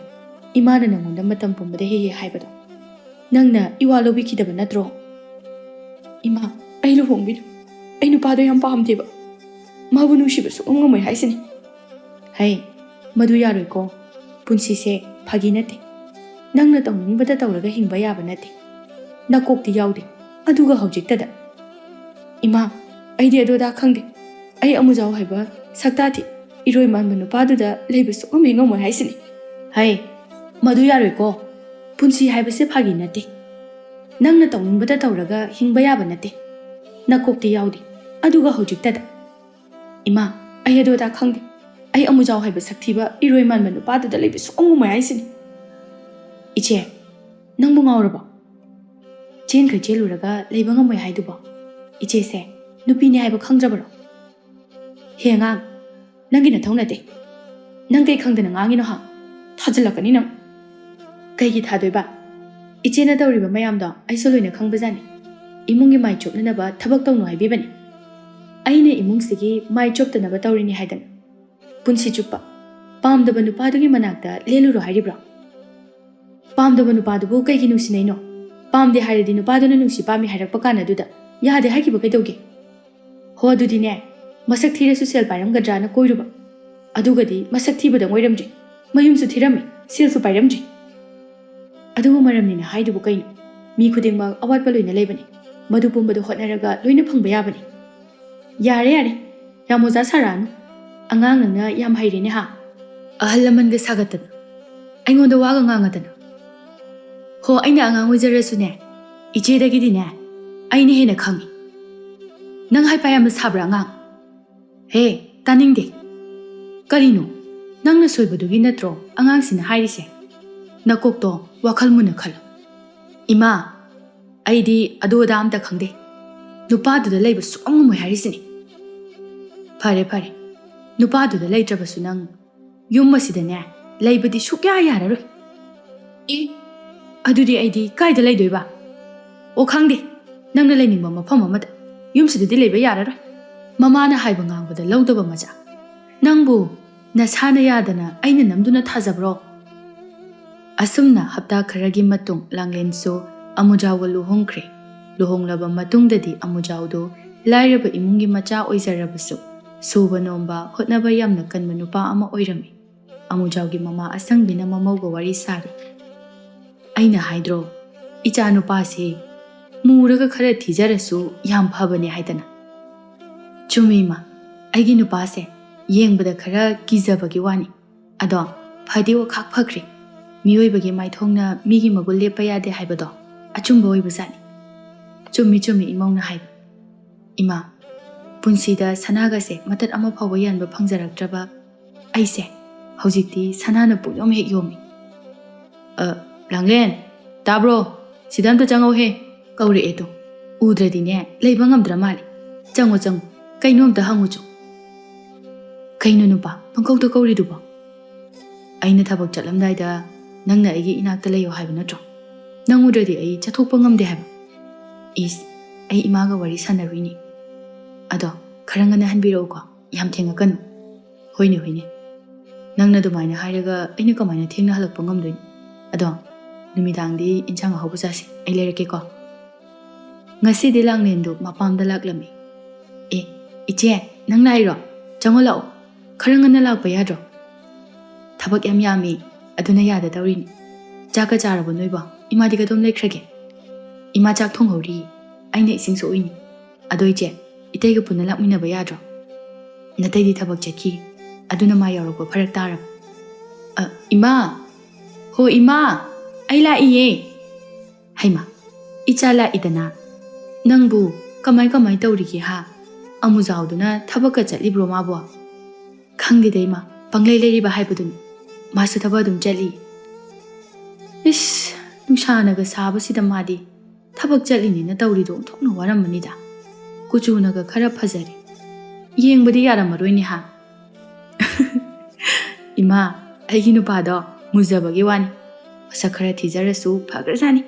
ꯏꯃꯥꯅ ꯅꯪꯉꯣꯟꯗ ꯃꯇꯝ ꯄꯨꯝꯕꯗ ꯍꯦꯛ ꯍꯦꯛ ꯍꯥꯏꯕꯗꯣ? ꯅꯪꯅ ꯏꯋꯥ ꯂꯧꯕꯤꯈꯤꯗꯕ ꯅꯠꯇ꯭ꯔꯣ? ꯏꯃꯥ, ꯑꯩ ꯂꯨꯍꯣꯡꯕꯤꯔꯣ꯫ ꯑꯩ ꯅꯨꯄꯥꯗꯣ ꯌꯥꯝ ꯄꯥꯝꯗꯦꯕ꯫ ꯃꯥꯕꯨ ꯅꯨꯡꯁꯤꯕ ꯁꯨꯡꯉꯝ ꯉꯝꯃꯣꯏ ꯍꯥꯏꯁꯤꯅꯤ꯫ ꯍꯩ, ꯃꯗꯨ ꯌꯥꯔꯣꯏꯀꯣ꯫ ꯄꯨꯟꯁꯤꯁꯦ ꯐꯥꯒꯤ ꯅꯠꯇꯦ꯫ ꯅꯪꯅ ꯇꯧꯅꯤꯡꯕꯗ ꯇꯧꯔꯒ ꯍꯤꯡꯕ ꯌꯥꯕ ꯅꯠꯇꯦ꯫ ꯅꯀꯣꯛꯇꯤ ꯌꯥꯎꯗꯦ꯫ ꯑꯗꯨꯒ ꯍꯧꯖꯤꯛꯇꯗ, ꯏꯃꯥ, ꯑꯩꯗꯤ ꯑꯗꯨ ꯑꯗꯥ ꯈꯪꯗꯦ꯫ ꯑꯩ ꯑꯃꯨꯖꯥꯎ ꯍꯥꯏꯕ ꯁꯛꯇꯥ ꯊꯤ, ꯏꯔꯣꯏ ꯃꯥꯟꯕ ꯅꯨꯄꯥꯗꯨꯗ ꯂꯩꯕ ꯁꯨꯡꯉꯝ ꯍꯦꯛ ꯉꯝꯃꯣꯏ ꯍꯥꯏꯁꯤꯅꯤ꯫ ꯍꯩ, ꯃꯗꯨ ꯌꯥꯔꯣꯏꯀꯣ꯫ ꯄꯨꯟꯁꯤ ꯍꯥꯏꯕꯁꯦ ꯐꯥꯒꯤ ꯅꯠꯇꯦ꯫ ꯅꯪꯅ ꯇꯧꯅꯤꯡꯕꯗ ꯇꯧꯔꯒ ꯍꯤꯡꯕ ꯌꯥꯕ ꯅꯠꯇꯦ꯫ ꯅꯀꯣꯛꯇꯤ ꯌꯥꯎꯗꯦ꯫ ꯑꯗꯨꯒ ꯍꯧꯖꯤꯛꯇꯗ, ꯏꯃꯥ, ꯑꯩ ꯑꯗꯨ ꯑꯗꯥ ꯈꯪꯗꯦ꯫ ꯑꯩ ꯑꯃꯨꯖꯥꯎ ꯍꯥꯏꯕ ꯁꯛꯊꯤꯕ ꯏꯔꯣꯏ ꯃꯥꯟꯕ ꯅꯨꯄꯥꯗꯨꯗ ꯂꯩꯕ ꯁꯨꯡꯉꯝ ꯉꯝꯃꯣꯏ ꯍꯥꯏꯁꯤꯅꯤ꯫ ꯏꯆꯦ, ꯅꯪꯕꯨ ꯉꯥꯎꯔꯕꯣ? ꯆꯦꯟꯈꯩ ꯆꯦꯜꯂꯨꯔꯒ ꯂꯩꯕ ꯉꯝꯃꯣꯏ ꯍꯥꯏꯗꯨꯕꯣ? ꯏꯆꯦꯁꯦ ꯅꯨꯄꯤꯅꯦ ꯍꯥꯏꯕ ꯈꯪꯗ꯭ꯔꯕꯔꯣ? ꯍꯦ ꯑꯉꯥꯡ, ꯅꯪꯒꯤ ꯅꯊꯧ ꯅꯠꯇꯦ꯫ ꯅꯪ ꯀꯩ ꯈꯪꯗꯅ ꯉꯥꯡꯉꯤꯅꯣ ꯍꯥ? ꯊꯥꯖꯤꯜꯂꯛꯀꯅꯤ ꯅꯪ꯫ ꯀꯩꯒꯤ ꯊꯥꯗꯣꯏꯕ? ꯏꯆꯦꯅ ꯇꯧꯔꯤꯕ ꯃꯌꯥꯝꯗꯣ ꯑꯩꯁꯨ ꯂꯣꯏꯅ ꯈꯪꯕꯖꯥꯠꯅꯤ꯫ ꯏꯃꯨꯡꯒꯤ ꯃꯥꯏ ꯆꯣꯞꯅꯅꯕ ꯊꯕꯛ ꯇꯧꯅꯨ ꯍꯥꯏꯕꯤꯕꯅꯤ꯫ ꯑꯩꯅ ꯏꯃꯨꯡꯁꯤꯒꯤ ꯃꯥꯏ ꯆꯣꯞꯇꯅꯕ ꯇꯧꯔꯤꯅꯤ ꯍꯥꯏꯗꯅ꯫ ꯄꯨꯟꯁꯤ ꯆꯨꯞꯄ ꯄꯥꯝꯗꯕ ꯅꯨꯄꯥꯗꯨꯒꯤ ꯃꯅꯥꯛꯇ ꯂꯦꯜꯂꯨꯔꯣ ꯍꯥꯏꯔꯤꯕ꯭ꯔꯣ? ꯄꯥꯝꯗꯕ ꯅꯨꯄꯥꯗꯨꯕꯨ ꯀꯩꯒꯤ ꯅꯨꯡꯁꯤꯅꯩꯅꯣ? ꯄꯥꯝꯗꯦ ꯍꯥꯏꯔꯗꯤ ꯅꯨꯄꯥꯗꯨꯅ ꯅꯨꯡꯁꯤ ꯄꯥꯝꯃꯤ ꯍꯥꯏꯔꯛꯄ ꯀꯥꯟꯗꯗꯨꯗ ꯌꯥꯗꯦ ꯍꯥꯏꯈꯤꯕ ꯀꯩꯗꯧꯒꯦ? ꯍꯣ, ꯑꯗꯨꯗꯤꯅꯦ, ꯃꯁꯛ ꯊꯤꯔꯁꯨ ꯁꯦꯜ ꯄꯥꯏꯔꯝꯒꯗ꯭ꯔꯥꯅ ꯀꯣꯏꯔꯨꯕ꯫ ꯑꯗꯨꯒꯗꯤ ꯃꯁꯛ ꯊꯤꯕꯗꯪ ꯑꯣꯏꯔꯝꯗ꯭ꯔꯦ, ꯃꯌꯨꯝꯁꯨ ꯊꯤꯔꯝꯃꯤ, ꯁꯦꯜꯁꯨ ꯄꯥꯏꯔꯝꯗ꯭ꯔꯦ꯫ ꯑꯗꯨꯕꯨ ꯃꯔꯝꯅꯤꯅ ꯍꯥꯏꯗꯨꯕꯨ ꯀꯩꯅꯣ? ꯃꯤ ꯈꯨꯗꯤꯡꯃꯛ ꯑꯋꯥꯠꯄ ꯂꯣꯏꯅ ꯂꯩꯕꯅꯤ꯫ ꯃꯗꯨ ꯄꯨꯝꯕꯗꯨ ꯍꯣꯠꯅꯔꯒ ꯂꯣꯏꯅ ꯐꯪꯕ ꯌꯥꯕꯅꯤ꯫ ꯌꯥꯔꯦ, ꯌꯥꯔꯦ, ꯌꯥꯝ ꯑꯣꯖꯥ ꯁꯥꯔꯛꯑꯅꯨ꯫ ꯑꯉꯥꯡ ꯅꯪꯅ ꯌꯥꯝ ꯍꯩꯔꯦꯅꯦ ꯍꯥ? ꯑꯍꯜ ꯂꯃꯟꯒ ꯁꯥꯒꯠꯇꯅ, ꯑꯩꯉꯣꯟꯗ ꯋꯥꯒ ꯉꯥꯡꯉꯗꯅ꯫ ꯍꯣ, ꯑꯩꯅ ꯑꯉꯥꯡ ꯑꯣꯏꯖꯔꯁꯨꯅꯦ, ꯏꯆꯦꯗꯒꯤꯗꯤꯅꯦ ꯑꯩꯅ ꯍꯦꯟꯅ ꯈꯪꯉꯤ꯫ ꯅꯪ ꯍꯥꯏꯄꯥ ꯌꯥꯝꯅ ꯁꯥꯕ꯭ꯔꯥ ꯑꯉꯥꯡ? ꯍꯦ, ꯇꯥꯅꯤꯡꯗꯦ꯫ ꯀꯔꯤꯅꯣ? ꯅꯪꯅ ꯁꯣꯏꯕꯗꯨꯒꯤ ꯅꯠꯇ꯭ꯔꯣ ꯑꯉꯥꯡꯁꯤꯅ ꯍꯥꯏꯔꯤꯁꯦ? ꯅꯀꯣꯛꯇꯣ ꯋꯥꯈꯜ ꯃꯨꯟꯅ ꯈꯜꯂꯨ꯫ ꯏꯃꯥ, ꯑꯩꯗꯤ ꯑꯗꯨ ꯑꯗꯥ ꯑꯝꯇ ꯈꯪꯗꯦ꯫ ꯅꯨꯄꯥꯗꯨꯗ ꯂꯩꯕ ꯁꯨꯡꯉꯝ ꯉꯝꯃꯣꯏ ꯍꯥꯏꯔꯤꯁꯤꯅꯤ꯫ ꯐꯔꯦ, ꯐꯔꯦ꯫ ꯅꯨꯄꯥꯗꯨꯗ ꯂꯩꯇ꯭ꯔꯕꯁꯨ ꯅꯪ ꯌꯨꯝ ꯑꯁꯤꯗꯅꯦ ꯂꯩꯕꯗꯤ ꯁꯨꯛꯌꯥ ꯌꯥꯔꯔꯣꯏ꯫ ꯏ, ꯑꯗꯨꯗꯤ ꯑꯩꯗꯤ ꯀꯥꯏꯗ ꯂꯩꯗꯣꯏꯕ? ꯑꯣ, ꯈꯪꯗꯦ, ꯅꯪꯅ ꯂꯩꯅꯤꯡꯕ ꯃꯐꯝ ꯑꯃꯗ꯫ ꯌꯨꯝꯁꯤꯗꯗꯤ ꯂꯩꯕ ꯌꯥꯔꯔꯣꯏ꯫ ꯃꯃꯥꯅ ꯍꯥꯏꯕ ꯉꯥꯡꯕꯗ ꯂꯧꯗꯕ ꯃꯆꯥ꯫ ꯅꯪꯕꯨ ꯅꯁꯥꯅ ꯌꯥꯗꯅ ꯑꯩꯅ ꯅꯝꯗꯨꯅ ꯊꯥꯖꯕ꯭ꯔꯣ? ꯑꯁꯨꯝꯅ ꯍꯞꯇꯥ ꯈꯔꯒꯤ ꯃꯇꯨꯡ ꯂꯥꯡꯂꯦꯟꯁꯨ ꯑꯃꯨꯖꯥꯎꯒ ꯂꯨꯍꯣꯡꯈ꯭ꯔꯦ꯫ ꯂꯨꯍꯣꯡꯂꯕ ꯃꯇꯨꯡꯗꯗꯤ ꯑꯃꯨꯖꯥꯎꯗꯨ ꯂꯥꯏꯔꯕ ꯏꯃꯨꯡꯒꯤ ꯃꯆꯥ ꯑꯣꯏꯖꯔꯕꯁꯨ, ꯁꯨꯕ ꯅꯣꯝꯕ, ꯍꯣꯠꯅꯕ ꯌꯥꯝꯅ ꯀꯟꯕ ꯅꯨꯄꯥ ꯑꯃ ꯑꯣꯏꯔꯝꯃꯤ꯫ ꯑꯃꯨꯖꯥꯎꯒꯤ ꯃꯃꯥ ꯑꯁꯪꯕꯤꯅ ꯃꯃꯧꯒ ꯋꯥꯔꯤ ꯁꯥꯔꯤ꯫ "ꯑꯩꯅ ꯍꯥꯏꯗ꯭ꯔꯣ, ꯏꯆꯥ ꯅꯨꯄꯥꯁꯤ ꯃꯨꯔꯒ ꯈꯔ ꯊꯤꯖꯔꯁꯨ ꯌꯥꯝ ꯐꯕꯅꯦ ꯍꯥꯏꯗꯅ?" "ꯆꯨꯝꯃꯤ, ꯏꯃꯥ꯫ ꯑꯩꯒꯤ ꯅꯨꯄꯥꯁꯦ ꯌꯦꯡꯕꯗ ꯈꯔ ꯀꯤꯖꯕꯒꯤ ꯋꯥꯅꯤ꯫ ꯑꯗꯣ ꯐꯗꯤ ꯋꯥꯈꯥꯛ ꯐꯈ꯭ꯔꯦ꯫ ꯃꯤꯑꯣꯏꯕꯒꯤ ꯃꯥꯏꯊꯣꯡꯅ ꯃꯤꯒꯤ ꯃꯒꯨꯟ ꯂꯦꯞꯄ ꯌꯥꯗꯦ ꯍꯥꯏꯕꯗꯣ ꯑꯆꯨꯝꯕ ꯑꯣꯏꯕꯖꯥꯠꯅꯤ꯫" "ꯆꯨꯝꯃꯤ, ꯆꯨꯝꯃꯤ, ꯏꯃꯧꯅ ꯍꯥꯏꯕ꯫ ꯏꯃꯥ, ꯄꯨꯟꯁꯤꯗ ꯁꯅꯥꯒꯁꯦ ꯃꯇꯠ ꯑꯃ ꯐꯥꯎꯕ ꯌꯥꯟꯕ ꯐꯪꯖꯔꯛꯇ꯭ꯔꯕ ꯑꯩꯁꯦ ꯍꯧꯖꯤꯛꯇꯤ ꯁꯅꯥꯅ ꯄꯨꯡꯌꯣꯝ ꯍꯦꯛ ꯌꯣꯝꯃꯤ꯫" "ꯑ, ꯂꯥꯡꯂꯦꯟ, ꯇꯥꯕ꯭ꯔꯣ? ꯁꯤꯗ ꯑꯝꯇ ꯆꯪꯉꯧꯍꯦ꯫" ꯀꯧꯔꯛꯑꯦ ꯇꯣ꯫ ꯎꯗ꯭ꯔꯗꯤꯅꯦ ꯂꯩꯕ ꯉꯝꯗ꯭ꯔ ꯃꯥꯜꯂꯦ꯫ "ꯆꯪꯉꯣ, ꯆꯪꯉꯣ, ꯀꯩꯅꯣ ꯑꯝꯇ ꯍꯪꯉꯨꯆꯣ꯫" "ꯀꯩꯅꯣ ꯅꯨꯄꯥ ꯄꯪꯀꯧꯗ ꯀꯧꯔꯤꯗꯨꯕꯣ?" "ꯑꯩꯅ ꯊꯕꯛ ꯆꯠꯂꯝꯗꯥꯏꯗ ꯅꯪꯅ ꯑꯩꯒꯤ ꯏꯅꯥꯛꯇ ꯂꯩꯌꯣ ꯍꯥꯏꯕ ꯅꯠꯇ꯭ꯔꯣ? ꯅꯪ ꯎꯗ꯭ꯔꯗꯤ ꯑꯩ ꯆꯠꯊꯣꯛꯄ ꯉꯝꯗꯦ ꯍꯥꯏꯕ꯫" "ꯏꯁ, ꯑꯩ ꯏꯃꯥꯒ ꯋꯥꯔꯤ ꯁꯥꯟꯅꯔꯨꯏꯅꯤ꯫ ꯑꯗꯣ ꯈꯔ ꯉꯟꯅ ꯍꯟꯕꯤꯔꯛꯎꯀꯣ, ꯌꯥꯝ ꯊꯦꯡꯉꯛꯀꯅꯨ꯫" "ꯍꯣꯏꯅꯦ, ꯍꯣꯏꯅꯦ, ꯅꯪꯅ ꯑꯗꯨꯃꯥꯏꯅ ꯍꯥꯏꯔꯒ ꯑꯩꯅ ꯀꯃꯥꯏꯅ ꯊꯦꯡꯅ ꯍꯜꯂꯛꯄ ꯉꯝꯗꯣꯏꯅꯣ? ꯑꯗꯣ ꯅꯨꯃꯤꯗꯥꯡꯗꯤ ꯏꯟꯁꯥꯡ ꯑꯍꯥꯎꯕ ꯆꯥꯁꯦ, ꯑꯩ ꯂꯩꯔꯛꯀꯦꯀꯣ꯫" ꯉꯁꯤꯗꯤ ꯂꯥꯡꯂꯦꯟꯗꯨ ꯃꯄꯥꯝꯗ ꯂꯥꯛꯂꯝꯃꯤ꯫ "ꯑꯦ, ꯏꯆꯦ, ꯅꯪ ꯂꯥꯛꯏꯔꯣ? ꯆꯪꯉꯣ ꯂꯥꯛꯑꯣ꯫ ꯈꯔ ꯉꯟꯅ ꯂꯥꯛꯄ ꯌꯥꯗ꯭ꯔꯣ?" "ꯊꯕꯛ ꯌꯥꯝ ꯌꯥꯝꯃꯤ, ꯑꯗꯨꯅ ꯌꯥꯗ ꯇꯧꯔꯤꯅꯤ꯫" "ꯆꯥꯛꯀ ꯆꯥꯔꯕꯣ ꯅꯣꯏꯕꯣ? ꯏꯃꯥꯗꯤ ꯀꯗꯣꯝ ꯂꯩꯈ꯭ꯔꯒꯦ?" "ꯏꯃꯥ ꯆꯥꯛ ꯊꯣꯡꯍꯧꯔꯤ, ꯑꯩꯅ ꯏꯁꯤꯡ ꯁꯣꯛꯏꯅꯤ꯫ ꯑꯗꯣ ꯏꯆꯦ, ꯏꯇꯩꯒ ꯄꯨꯟꯅ ꯂꯥꯛꯃꯤꯟꯅꯕ ꯌꯥꯗ꯭ꯔꯣ? ꯅꯇꯩꯗꯤ ꯊꯕꯛ ꯆꯠꯈꯤ, ꯑꯗꯨꯅ ꯃꯥ ꯌꯥꯎꯔꯛꯄ ꯐꯔꯛ ꯇꯥꯔꯕ꯫" "ꯑ, ꯏꯃꯥ! ꯍꯣ ꯏꯃꯥ! ꯑꯩ ꯂꯥꯛꯏꯌꯦ!" "ꯍꯩꯃꯥ, ꯏꯆꯥ ꯂꯥꯛꯏꯗꯅ꯫ ꯅꯪꯕꯨ ꯀꯃꯥꯏ ꯀꯃꯥꯏ ꯇꯧꯔꯤꯒꯦ ꯍꯥ? ꯑꯃꯨꯖꯥꯎꯗꯨꯅ ꯊꯕꯛꯀ ꯆꯠꯂꯤꯕ꯭ꯔꯣ ꯃꯥꯕꯣ?" "ꯈꯪꯗꯦꯗ ꯏꯃꯥ, ꯄꯪꯂꯩ ꯂꯩꯔꯤꯕ ꯍꯥꯏꯕꯗꯨꯅꯤ꯫ ꯃꯥꯁꯨ ꯊꯕꯛ ꯑꯗꯨꯝ ꯆꯠꯂꯤ꯫" "ꯏꯁ, ꯅꯨꯡꯁꯥꯅꯒ ꯁꯥꯕꯁꯤꯗ ꯃꯥꯗꯤ ꯊꯕꯛ ꯆꯠꯂꯤꯅꯦꯅ ꯇꯧꯔꯤꯗꯣ ꯑꯣꯟꯊꯣꯛꯅ ꯋꯥꯔꯝꯃꯅꯤꯗ꯫ ꯀꯨꯆꯨꯅꯒ ꯈꯔ ꯐꯖꯔꯦ꯫ ꯌꯦꯡꯕꯗꯤ ꯌꯥꯔꯝꯃꯔꯣꯏꯅꯦ ꯍꯥ?" ꯏꯃꯥ, ꯑꯩꯒꯤ ꯅꯨꯄꯥꯗꯣ ꯃꯨꯖꯕꯒꯤ ꯋꯥꯅꯤ꯫ ꯃꯁꯛ ꯈꯔ ꯊꯤꯖꯔꯁꯨ ꯐꯈ꯭ꯔꯖꯥꯠꯅꯤ꯫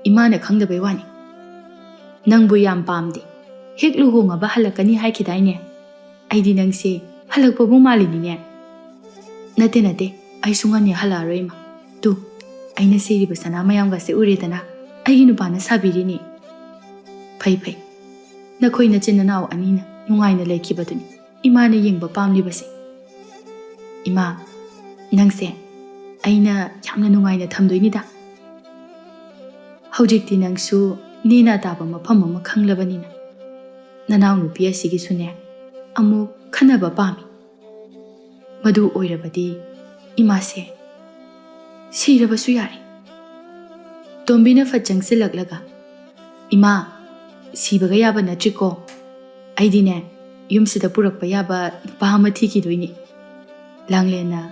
ꯏꯃꯥꯅ ꯈꯪꯗꯕꯩ ꯋꯥꯅꯤ꯫ ꯅꯪꯕꯨ ꯌꯥꯝ ꯄꯥꯝꯗꯦ꯫ ꯍꯦꯛ ꯂꯨꯍꯣꯡꯉꯕ ꯍꯜꯂꯛꯀꯅꯤ ꯍꯥꯏꯈꯤꯗꯥꯏꯅꯦ? ꯑꯩꯗꯤ ꯅꯪꯁꯦ ꯍꯜꯂꯛꯄꯕꯨ ꯃꯥꯜꯂꯤꯅꯤꯅꯦ꯫ ꯅꯠꯇꯦ, ꯅꯠꯇꯦ, ꯑꯩ ꯁꯨꯡꯍꯟ ꯍꯦꯛ ꯍꯜꯂꯛꯑꯔꯣꯏ, ꯏꯃꯥ꯫ ꯇꯨ, ꯑꯩꯅ ꯁꯤꯔꯤꯕ ꯁꯅꯥ ꯃꯌꯥꯝꯒꯁꯦ ꯎꯔꯦꯗꯅ, ꯑꯩꯒꯤ ꯅꯨꯄꯥꯅ ꯁꯥꯕꯤꯔꯤꯅꯤ꯫ ꯐꯩ, ꯐꯩ, ꯅꯈꯣꯏ ꯅꯆꯤꯟ ꯅꯅꯥꯎ ꯑꯅꯤꯅ ꯅꯨꯡꯉꯥꯏꯅ ꯂꯩꯈꯤꯕꯗꯨꯅꯤ ꯏꯃꯥꯅ ꯌꯦꯡꯕ ꯄꯥꯝꯂꯤꯕꯁꯦ꯫ ꯏꯃꯥ, ꯅꯪꯁꯦ ꯑꯩꯅ ꯌꯥꯝꯅ ꯅꯨꯡꯉꯥꯏꯅ ꯊꯝꯗꯣꯏꯅꯤꯗ꯫ ꯍꯧꯖꯤꯛꯇꯤ ꯅꯪꯁꯨ ꯅꯦꯅꯥ ꯇꯥꯕ ꯃꯐꯝ ꯑꯃ ꯈꯪꯂꯕꯅꯤꯅ, ꯅꯅꯥꯎꯅꯨꯄꯤ ꯑꯁꯤꯒꯤꯁꯨꯅꯦ ꯑꯃꯨꯛ ꯈꯟꯅꯕ ꯄꯥꯝꯃꯤ꯫ ꯃꯗꯨ ꯑꯣꯏꯔꯕꯗꯤ ꯏꯃꯥꯁꯦ ꯁꯤꯔꯕꯁꯨ ꯌꯥꯔꯦ꯫ ꯇꯣꯝꯕꯤꯅ ꯐꯠ ꯆꯪꯁꯤꯜꯂꯛꯂꯒ, "ꯏꯃꯥ, ꯁꯤꯕꯒ ꯌꯥꯕ ꯅꯠꯇ꯭ꯔꯤꯀꯣ꯫ ꯑꯩꯗꯤꯅꯦ, ꯌꯨꯝꯁꯤꯗ ꯄꯨꯔꯛꯄ ꯌꯥꯕ ꯅꯨꯄꯥ ꯑꯃ ꯊꯤꯈꯤꯗꯣꯏꯅꯤ꯫ ꯂꯥꯡꯂꯦꯟꯅ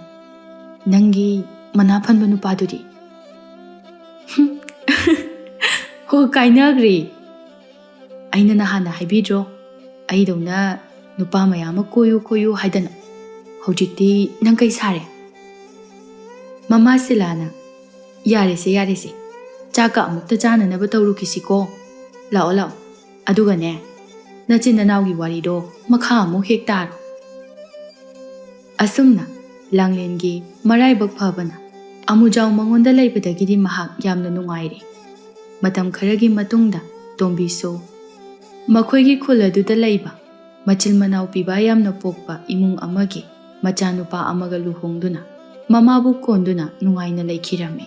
ꯅꯪꯒꯤ ꯃꯅꯥ ꯐꯟꯕ ꯅꯨꯄꯥꯗꯨꯗꯤ?" "ꯍꯨꯝ, ꯍꯣ, ꯀꯥꯏꯅꯈ꯭ꯔꯦ꯫ ꯑꯩꯅ ꯅꯍꯥꯟꯅ ꯍꯥꯏꯕꯤꯗ꯭ꯔꯣ, ꯑꯩꯗꯧꯅ ꯅꯨꯄꯥ ꯃꯌꯥꯝ ꯑꯃ ꯀꯣꯏꯌꯨ ꯀꯣꯏꯌꯨ ꯍꯥꯏꯗꯅ? ꯍꯧꯖꯤꯛꯇꯤ ꯅꯪ ꯀꯩ ꯁꯥꯔꯦ?" ꯃꯃꯥ ꯁꯤꯂꯥꯅ, "ꯌꯥꯔꯦꯁꯦ, ꯌꯥꯔꯦꯁꯦ, ꯆꯥꯛꯀ ꯑꯃꯨꯛꯇ ꯆꯥꯅꯅꯕ ꯇꯧꯔꯨꯈꯤꯁꯤꯀꯣ꯫ ꯂꯥꯛꯑꯣ, ꯂꯥꯛꯑꯣ꯫ ꯑꯗꯨꯒꯅꯦ, ꯅꯆꯤꯟ ꯅꯅꯥꯎꯒꯤ ꯋꯥꯔꯤꯗꯣ ꯃꯈꯥ ꯑꯃꯨꯛ ꯍꯦꯛ ꯇꯥꯔꯣ꯫" ꯑꯁꯨꯝꯅ ꯂꯥꯡꯂꯦꯟꯒꯤ ꯃꯔꯥꯏꯕꯛ ꯐꯕꯅ ꯑꯃꯨꯖꯥꯎ ꯃꯉꯣꯟꯗ ꯂꯩꯕꯗꯒꯤꯗꯤ ꯃꯍꯥꯛ ꯌꯥꯝꯅ ꯅꯨꯡꯉꯥꯏꯔꯦ꯫ ꯃꯇꯝ ꯈꯔꯒꯤ ꯃꯇꯨꯡꯗ ꯇꯣꯝꯕꯤꯁꯨ ꯃꯈꯣꯏꯒꯤ ꯈꯨꯜ ꯑꯗꯨꯗ ꯂꯩꯕ ꯃꯆꯤꯟ ꯃꯅꯥꯎ ꯄꯤꯕ ꯌꯥꯝꯅ ꯄꯣꯛꯄ ꯏꯃꯨꯡ ꯑꯃꯒꯤ ꯃꯆꯥꯅꯨꯄꯥ ꯑꯃꯒ ꯂꯨꯍꯣꯡꯗꯨꯅ ꯃꯃꯥꯕꯨ ꯀꯣꯟꯗꯨꯅ ꯅꯨꯡꯉꯥꯏꯅ ꯂꯩꯈꯤꯔꯝꯃꯤ꯫